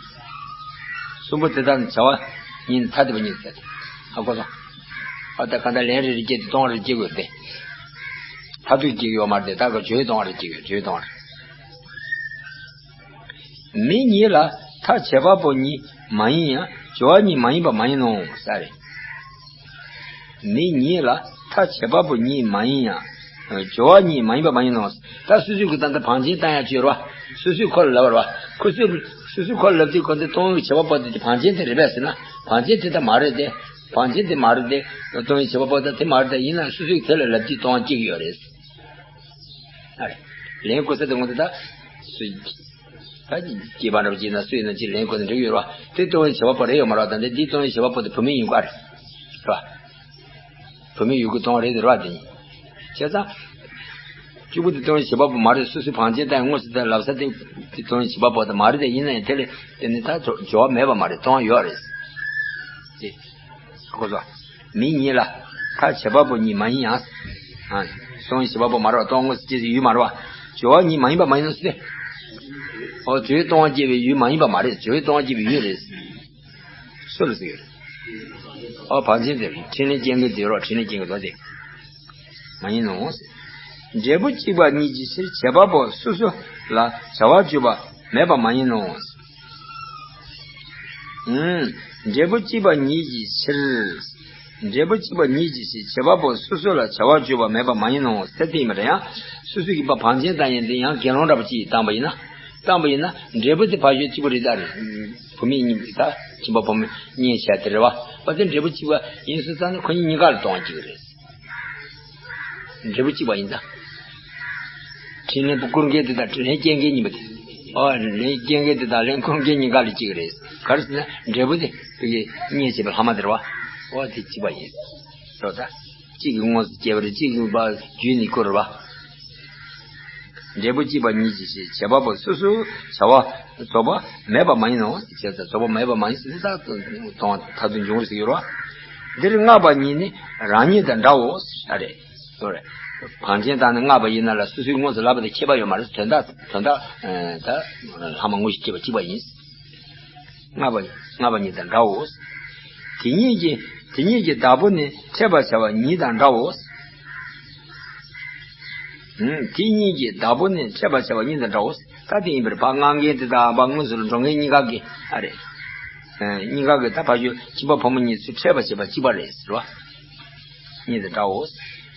གསུམ་པོ་དེ་དག་ནི་བྱ་བ་ཉིད་ནི་ཐ་དད་པ་ཉིད་ཟེར་ཏེ། ཧ་གོ་སོང་། ཨ་ད་གང་ལྟར་ལན་རེ་རེ་སྐྱེས་ཏེ་གཏོང་བ་རེ་སྐྱེ་དགོས་ཏེ། མཐར་ཐུག་སྐྱེ་གི་ཡོད་མ་རེད་དེ། ད་ག་བརྗོད་གཏོང་བ་རེ་སྐྱེ་གི་ཡོད། བརྗོད་གཏོང་བ་རེ། མི་ཉིད་ལ་ཐ་བྱེད་པ་པོ་ཉིད་མ་ཡིན་ཡང་སྦྱོར་བ་ཉིད་མ་ཡིན་པ་མ་ཡིན་ནོ་ས་རེད། མི་ཉིད་ལ་ཐ་བྱེད་པ་པོ་ཉིད་མ་ཡིན་ཡང་། སྦྱོར་བ་ཉིད་མ་ཡིན་པ་མ་ཡིན་ནོ། ད་སོ་སོའི་གི་ད་ལྟ་བང་ཆེན་བཏང་ཡག་ཅིག་ཡོད་རེད་བ། སོ་སོའི་ཁོ་ལ་ལབ་པ་རེད་བ། ཁོ་སོ་སོ་སོའི་ཁོ་ལ་ལབ་དུས་ཁོ་འདི་གཏོང་བའི་བྱེད་པ་པོ་དེ་བང་ཆེན་དེ་རེད་པས་ཟེར་ན། བང་ཆེན་དེ་ད་མ་རེད་དེ། བང་ཆེན་དེ་མ་རེད་དེ། གཏོང་བའི་བྱེད་པ་པོ་ད་དེ་མ་རེད་དེ། ཡིན་ན་སོ་སོའི་དེ་ལ་ལབ་དུས་གཏོང་བ་སྐྱེ་གི་ཡོད་རེད། ཨ་རེ། ལན་གོ་ས་དེ་ངོ་དེ་ད། སུ། ད་སྐྱེས་པ་འདྲ་བ་ཅིག་ན་སུ་ཡིན་ན་ཅིག་ལེན་དགོས་ན་འགྲིག་ཡོད་རེད་བ། དེ་སྟོན་པའི་བྱེད་པ་པོ་རེད་ཡོད་མ་རེད་བ། ད་འདི་འདི་སྟོན་པའི་བྱེད་པ་པོ་དེ་བུད་མེད་ཡིན་དགོས་རེད། རེད་བ། བུད་མེད་ཡོད་དགུ་གཏོང་རེད་དེ་རེད་བ། དེ་ཡིན། བྱས་ཙང་། གཅིག་པུ་དེ་སྟོན་པའི་བྱེད་པ་པོ་མ་རེད། སོ་སོའི་བང་ཆེན་དང་དངོས་སུ་དེ་ལབ་ས་དེ་དེ་སྟོན་པའི་བྱེད་པ་པོ་དེ་མ་རེད་དེ། ཡིན་ན་ཡང་དེ་ལས་དེ་ནི་ད་སྦྱོར་བ་མེད་པ་མ་རེད། གཏོང་ཡོད་རེད། དེ། ཁོ་ཚོ། མི་གཉིས་ལ། ད་བྱེད་པ་པོ་གཉིས་མ་ཡིན་ཡང་། ཨ། སྟོན་པའི་བྱེད་པ་པོ་མ་རེད་བ། སྟོན་དངོས་སུ་སྐྱེ་ས་ཡོད་མ་རེད་བ། སྦྱོར་བ་གཉིས་མ་ཡིན་པ་མ་ཡིན་ནོ་སྟེ། ཨོ་སྦྱོར་བས་སྟོན་པ་སྐྱེ་བའི་ཡུལ་མ་ཡིན་པ་མ་རེད། སྦྱོར་བས་སྟོན་པ་སྐྱེ་བའི་ཡུལ་རེད། སུ་ལ་ཟེར་གྱི་རེད། ཨོ་བང་ཆེན་དེ་རེད། འཕྲིན་ལས་སྐྱེ་མཁན་དེ་རོ། འཕྲིན་ལས་སྐྱེ་མཁན་དོ་དེ། མ་ཡིན་ནོ། འབྲས་བུ་གཅིག་པ་ཉིད་ཀྱི་ཕྱིར་བྱེད་པ་པོ་སོ་སོ་ལ་བྱ་བ་སྤྱོད་པ་མེད་པ་མ་ཡིན་ནོ། ཨུམ། འབྲས་བུ་གཅིག་པ་ཉིད་ཀྱི་ཕྱིར། འབྲས་བུ་གཅིག་པ་ཉིད་ཀྱི་ཕྱིར་བྱེད་པ་པོ་སོ་སོ་ལ་བྱ་བ་སྤྱོད་པ་མེད་པ་མ་ཡིན་ནོ་ཟེར་དེ་ཡིན་པ་རེད། ཡང་སོ་སོ་གི་བ་བང་ཆེན་བཏང་ཡིན་དེ་ཡང་དགེ་སློང་འདྲ་པོ་གཅིག་བཏང་པ་ཡིན་ན། བཏང་པ་ཡིན་ན་འབྲས་བུ་དེ་ཕ་ཤོད་གཅིག་པ་རེད་ད་རེད། བུད་མེད་གཉིས་ད་ཁྱིམ་པ་བུ་མོ་གཉིས་བྱས་དེ་རེད་བ། བ་དེ་འབྲས་བུ་གཅིག་པ་ཡིན་སོང་ཙང་ནི་ཁོ་གཉིས་གཉིས་ཀ་ལ་གཏོང་བ་གཅིག་རེད། འབྲས་བུ་གཅིག་པ་ཡིན་ཙང་། འཕྲིན་ལས་བསྐུར་མཁན་དེ་དང་འཕྲིན་ལས་སྐྱེལ་མཁན་གཉིས་པ་དེ། ཨོ་ལན་སྐྱེལ་མཁན་དེ་དང་ལན་བསྐུར་མཁན་གཉིས་ཀ་ལ་གཅིག་རེད། ག་རེ་ཟེར་ན་འབྲས་བུ་དེ་བོད་ཀྱི་གཉིས་བྱས་པའི་ལྷག་མ་དེ་རེད་བ། ཨོ་དེ་གཅིག་པ་ཡིན། རོ་ད། གཅིག་གི་དངོས་སུ་སྐྱེ་བ་རེད། གཅིག་གི་བ་རྒྱུད་ནས་བསྐུར་བ། འབྲས་བུ་གཅིག་པ་ཉིད་ཀྱི་ཕྱིར་བྱེད་པ་པོ་སོ་སོའི་བྱ་བ་རྫོགས་པ་མེད་པ་མ་ཡིན་ནོ། བྱས་ཙང་རྫོགས་པ་མེད་པ་མ་ཡིན་ཟེར་ད་མཐར་ཐུག་འབྱུང་བར་ཟེར་གྱི་རེད་བ། འདིར་བསྔགས་པ་ཉིད་ནི་རང་ཉིད་དང་འདྲའོ། ཨ་རེད། སོ་རེད། བང་ཆེན་བཏང་ནས་བསྔགས་པ་ཡིན་ན་ལ་སོ་སོའི་དངོས་སུ་ལབ་པ་དང་ཁྱད་པར་ཡོད་མ་རེད། དོན་དག་དོན་དག་ད་ལྷག་མ་དངོས་གཞི་སྐྱེ་བ་གཅིག་པ་ཡིན། བསྔགས་པ་བསྔགས་པ་ཉིད་དང་འདྲའོ། དེ་ཉིད་ཀྱི་དེ་ཉིད་ཀྱི་བདག་པོ་ནི་འཕྲད་པར་བྱ་བ་ཉིད་དང་འདྲའོ། ཨུམ། དེ་ཉིད་ཀྱི་བདག་པོ་ནི་འཕྲད་པར་བྱ་བ་ཉིད་དང་འདྲའོ། ད་དེ་ཡིན་པར་བ་བསྔགས་མཁན་དེ་དང་བ་དངོས་སུ་ལ་འགྲོ་མཁན་གཉིས་ཀ་གི་ཨ་རེད། ཨ། གཉིས་ཀ་གི་ད་ཕ་ཤོད་ཁྱིམ་པ་བུ་མོ་གཉིས་ཚུར་འཕྲད་པར་བྱེད་པ་གཅིག་པ་རེད་ཟེར་བ། ཉིད་དང་འདྲའོ།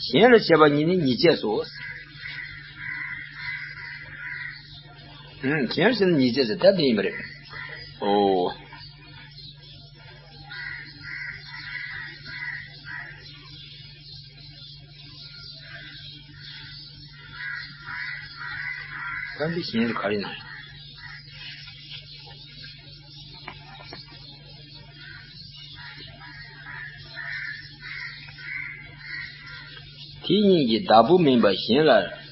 གཞན་ལ་བྱེད་པ་ཉིད་ནི་ཉེས་བྱས་སོ། ཨུམ། གཞན་ལ་བྱེད་ན་ཉེས་བྱས་སོ། ད་དེ་ཡིན་པ་རེད། ཨོ། ད་འདི་གཞན་ལ་ག་རེ་ན། དེ་ཉིད་ཀྱི་བདག་པོ་མིན་པ་གཞན་ལ་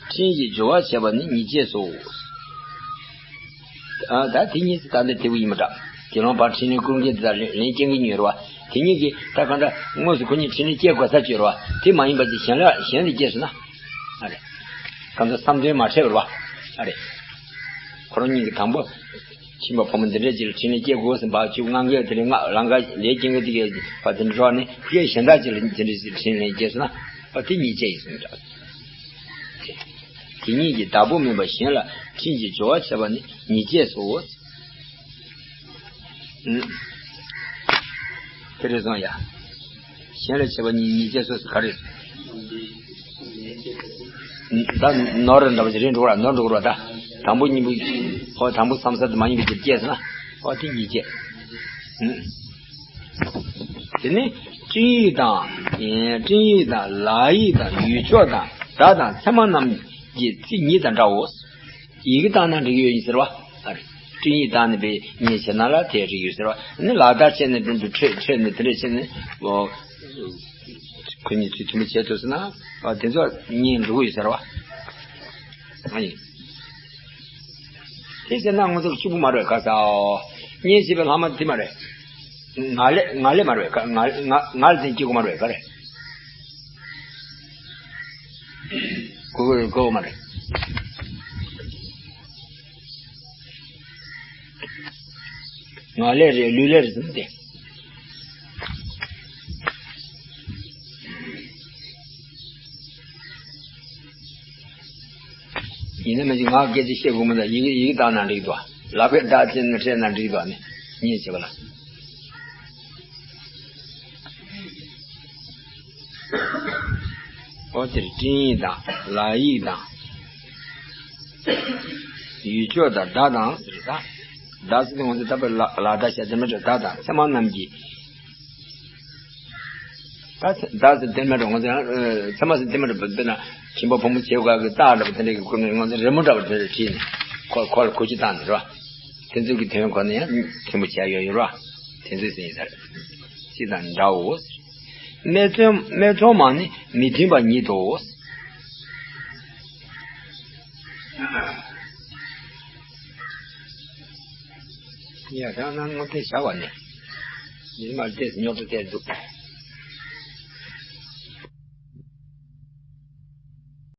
འཕྲིན་གྱི་སྦྱོར་བ་བྱས་པ་ནི་ཉེས་བྱས་སོ། ཨ། ད་དེ་ཉིད་ཀྱི་ད་འདི་དེ་བུ་ཡིན་པ་འདྲ། དགེ་སློང་ཕར་འཕྲིན་ལས་བསྐུར་མཁན་དེ་དང་ལན་སྐྱེལ་མཁན་གཉིས་ཡོད་རེད་བ། དེ་གཉིས་ཀྱིས་ད་གང་འདྲ་དངོས་སུ་ཁོ་གཉིས་འཕྲིན་ལས་སྐྱེལ་དགོས་ས་ཅིག་ཡོད་རེད་བ། དེ་མ་ཡིན་པ་ཅིག་གཞན་ལ་གཞན་ལ་སྐྱེལ་སོང་ན། ཨ་རེད། གང་འདྲ་བསམ་དོན་མ་འཕྲད་པ་རེད་བ། ཨ་རེད། ཁོ་རང་གཉིས་ཀྱིས་དང་པོ། ཁྱིམ་པ་བུ་མོ་འདི་འདྲ་ཅིག་ལ་འཕྲིན་ལས་སྐྱེལ་དགོས་ཟེར་བ་ཅིག་ངང་གིས་དེ་ནས་ང་ལང་ཀ་ལས་སྐྱེལ་མཁན་དེ་གས་བ་དེ་འདྲ་ནས་ཕ་གིའི་གཞན་དག་ཅིག་ལ་དེ་འདྲ་ཞིག་འཕྲིན་ལས་སྐྱེལ་སོང་ན་བ་དེ་ཉེས་བྱས་ཡིན་གསུངས་འདྲ། དེ་ཉིད་ཀྱི་བདག་པོ་མིན་པ་གཞན་ལ་འཕྲིན་གྱི་སྦྱོར་བ་བྱས་པ་ནི་ཉེས་བྱས་སོ། ཨུམ། དེ་རེད་སོང་ཡ། གཞན་ལ་བྱས་པ་ཉིད་ཉེས་བྱས་སོ་ཟེར་ག་རེ། ད་ནོར་འདྲ་བ་ཞིག་རེད་འགྲོ་གི་ར། ནོར་འགྲོ་གི་ར། ད་དང་པོ་གཉིས་པོ། ཨོ་དང་པོ་བསམ་ས་དེ་མ་ཡིན་པའི་དེ་སྐྱེས་སོང་ན། ཨོ་དེ་ཉེས་བྱས། ཨུམ། དེ་ནི་སྤྲིངས་ཡིག་དང་། སྤྲིངས་ཡིག་དང་། ལག་ཡིག་དང་། ཡུལ་ཕྱོགས་དང་། བརྡ་དང་མཚན་མ་རྣམས་ཀྱི་ཚིག་ཉིད་དང་འདྲའོ། ཡི་གེ་བཏང་ན་འགྲིག་ཡོད་ཡིན་ཟེར་བ། ཨ་རེ། སྤྲིངས་ཡིག་བཏང་ནས་པའི་ཉེས་བྱས་ན་ལ་དེ་འགྲིག་ཡོད་ཟེར་བ། ནི་ལག་བརྡ་བྱས་ནས་འགྲོ་འགྲོ་འཕྲད་འཕྲད་ནས་དེ་འདྲ་བྱས་ནས། ཨོ། ཁོ་གཉིས་ཚུལ་མཐུན་པོ་བྱས་ཐུབ་སོང་ན། ཨ་དེ་ཚོ་གཉིས་འགྲོ་གི་ཡོད་ཟེར་བ། ཨ་ཡིན། དེ་བྱས་ན་ང་ཚོ་གཅིག་པུ་མ་རེད་ག་ས། ཉེས་བྱས་པའི་ལྷག་མ་དེ་མ་རེད། ང་ལས་ང་ལས་མ་རེད་ག། ང་ང་ང་ལ་བརྟེན་སྐྱེ་དགོས་མ་རེད་ག་རེད། གོ་གོ་གོ་མ་རེད། ང་ལས་རེད། ལུས་ལས་རེད་ཟེར་ཏེ། ཡིན་ན་མ་གཞི་ང་སྐད་ཆ་བཤད་དགོས་མི་འདུག་ཡི་གེ་ཡི་གེ་བཏང་ན་འགྲིག་འདུག་ལག་པས་བརྡ་བྱས་ནས་འཕྲད་ན་འགྲིག་འདུག་ནི་ཉེས་བྱས་པ་ལ། ཨོ་དེར་སྤྲིངས་ཡིག་དང་། ལག་ཡིག་དང་། ཡུལ་ཕྱོགས་དང་། བརྡ་དང་ཟེར་ད། བརྡ་ཟེར་དུས་ང་ཚོ་ད་བར་ལ་ལ་བརྡ་བྱ་དེ་མ་འདྲ། བརྡ་དང་མཚན་མ་རྣམས་ཀྱི། ད་བརྡ་ཟེར་དེ་མ་འདྲ་ང་ཚོ་ཡང་མཚན་མ་ཟེར་དེ་མ་འདྲ། དཔེར་ན་ཁྱིམ་པ་བུ་མོ་བྱེད་དགོས་ཀྱི་རྟགས་འདྲ་པོ་དེ་འདྲ་གི་སྐོར་ནས་ང་ཚོ་རི་མོ་འདྲ་པོ་དེ་འདྲ་བྲིས་ནས། ཁོ་ཁོ་ལ་གོ་རྒྱུ་བཏང་ནས་རོ། དེ་ཚོ་གི་དོན་གོ་ནས་ཡང་མཐུན་པོ་བྱས་ཡོད་ཡོད་རོ། དེ་ཚོ་ཟེར་ཡིན་ས་རེད། ཅི་དང་འདྲའོ། སྨད་འཚོང་སྨད་འཚོང་མ་ནི་མི་མཐུན་པ་ཉིད་དོ། ཡ་ད་ནང་ངོ་དེ་བྱ་བ་ནི། ཉི་མ་དེ་ཉོག་ཏུ་དེ་འདུག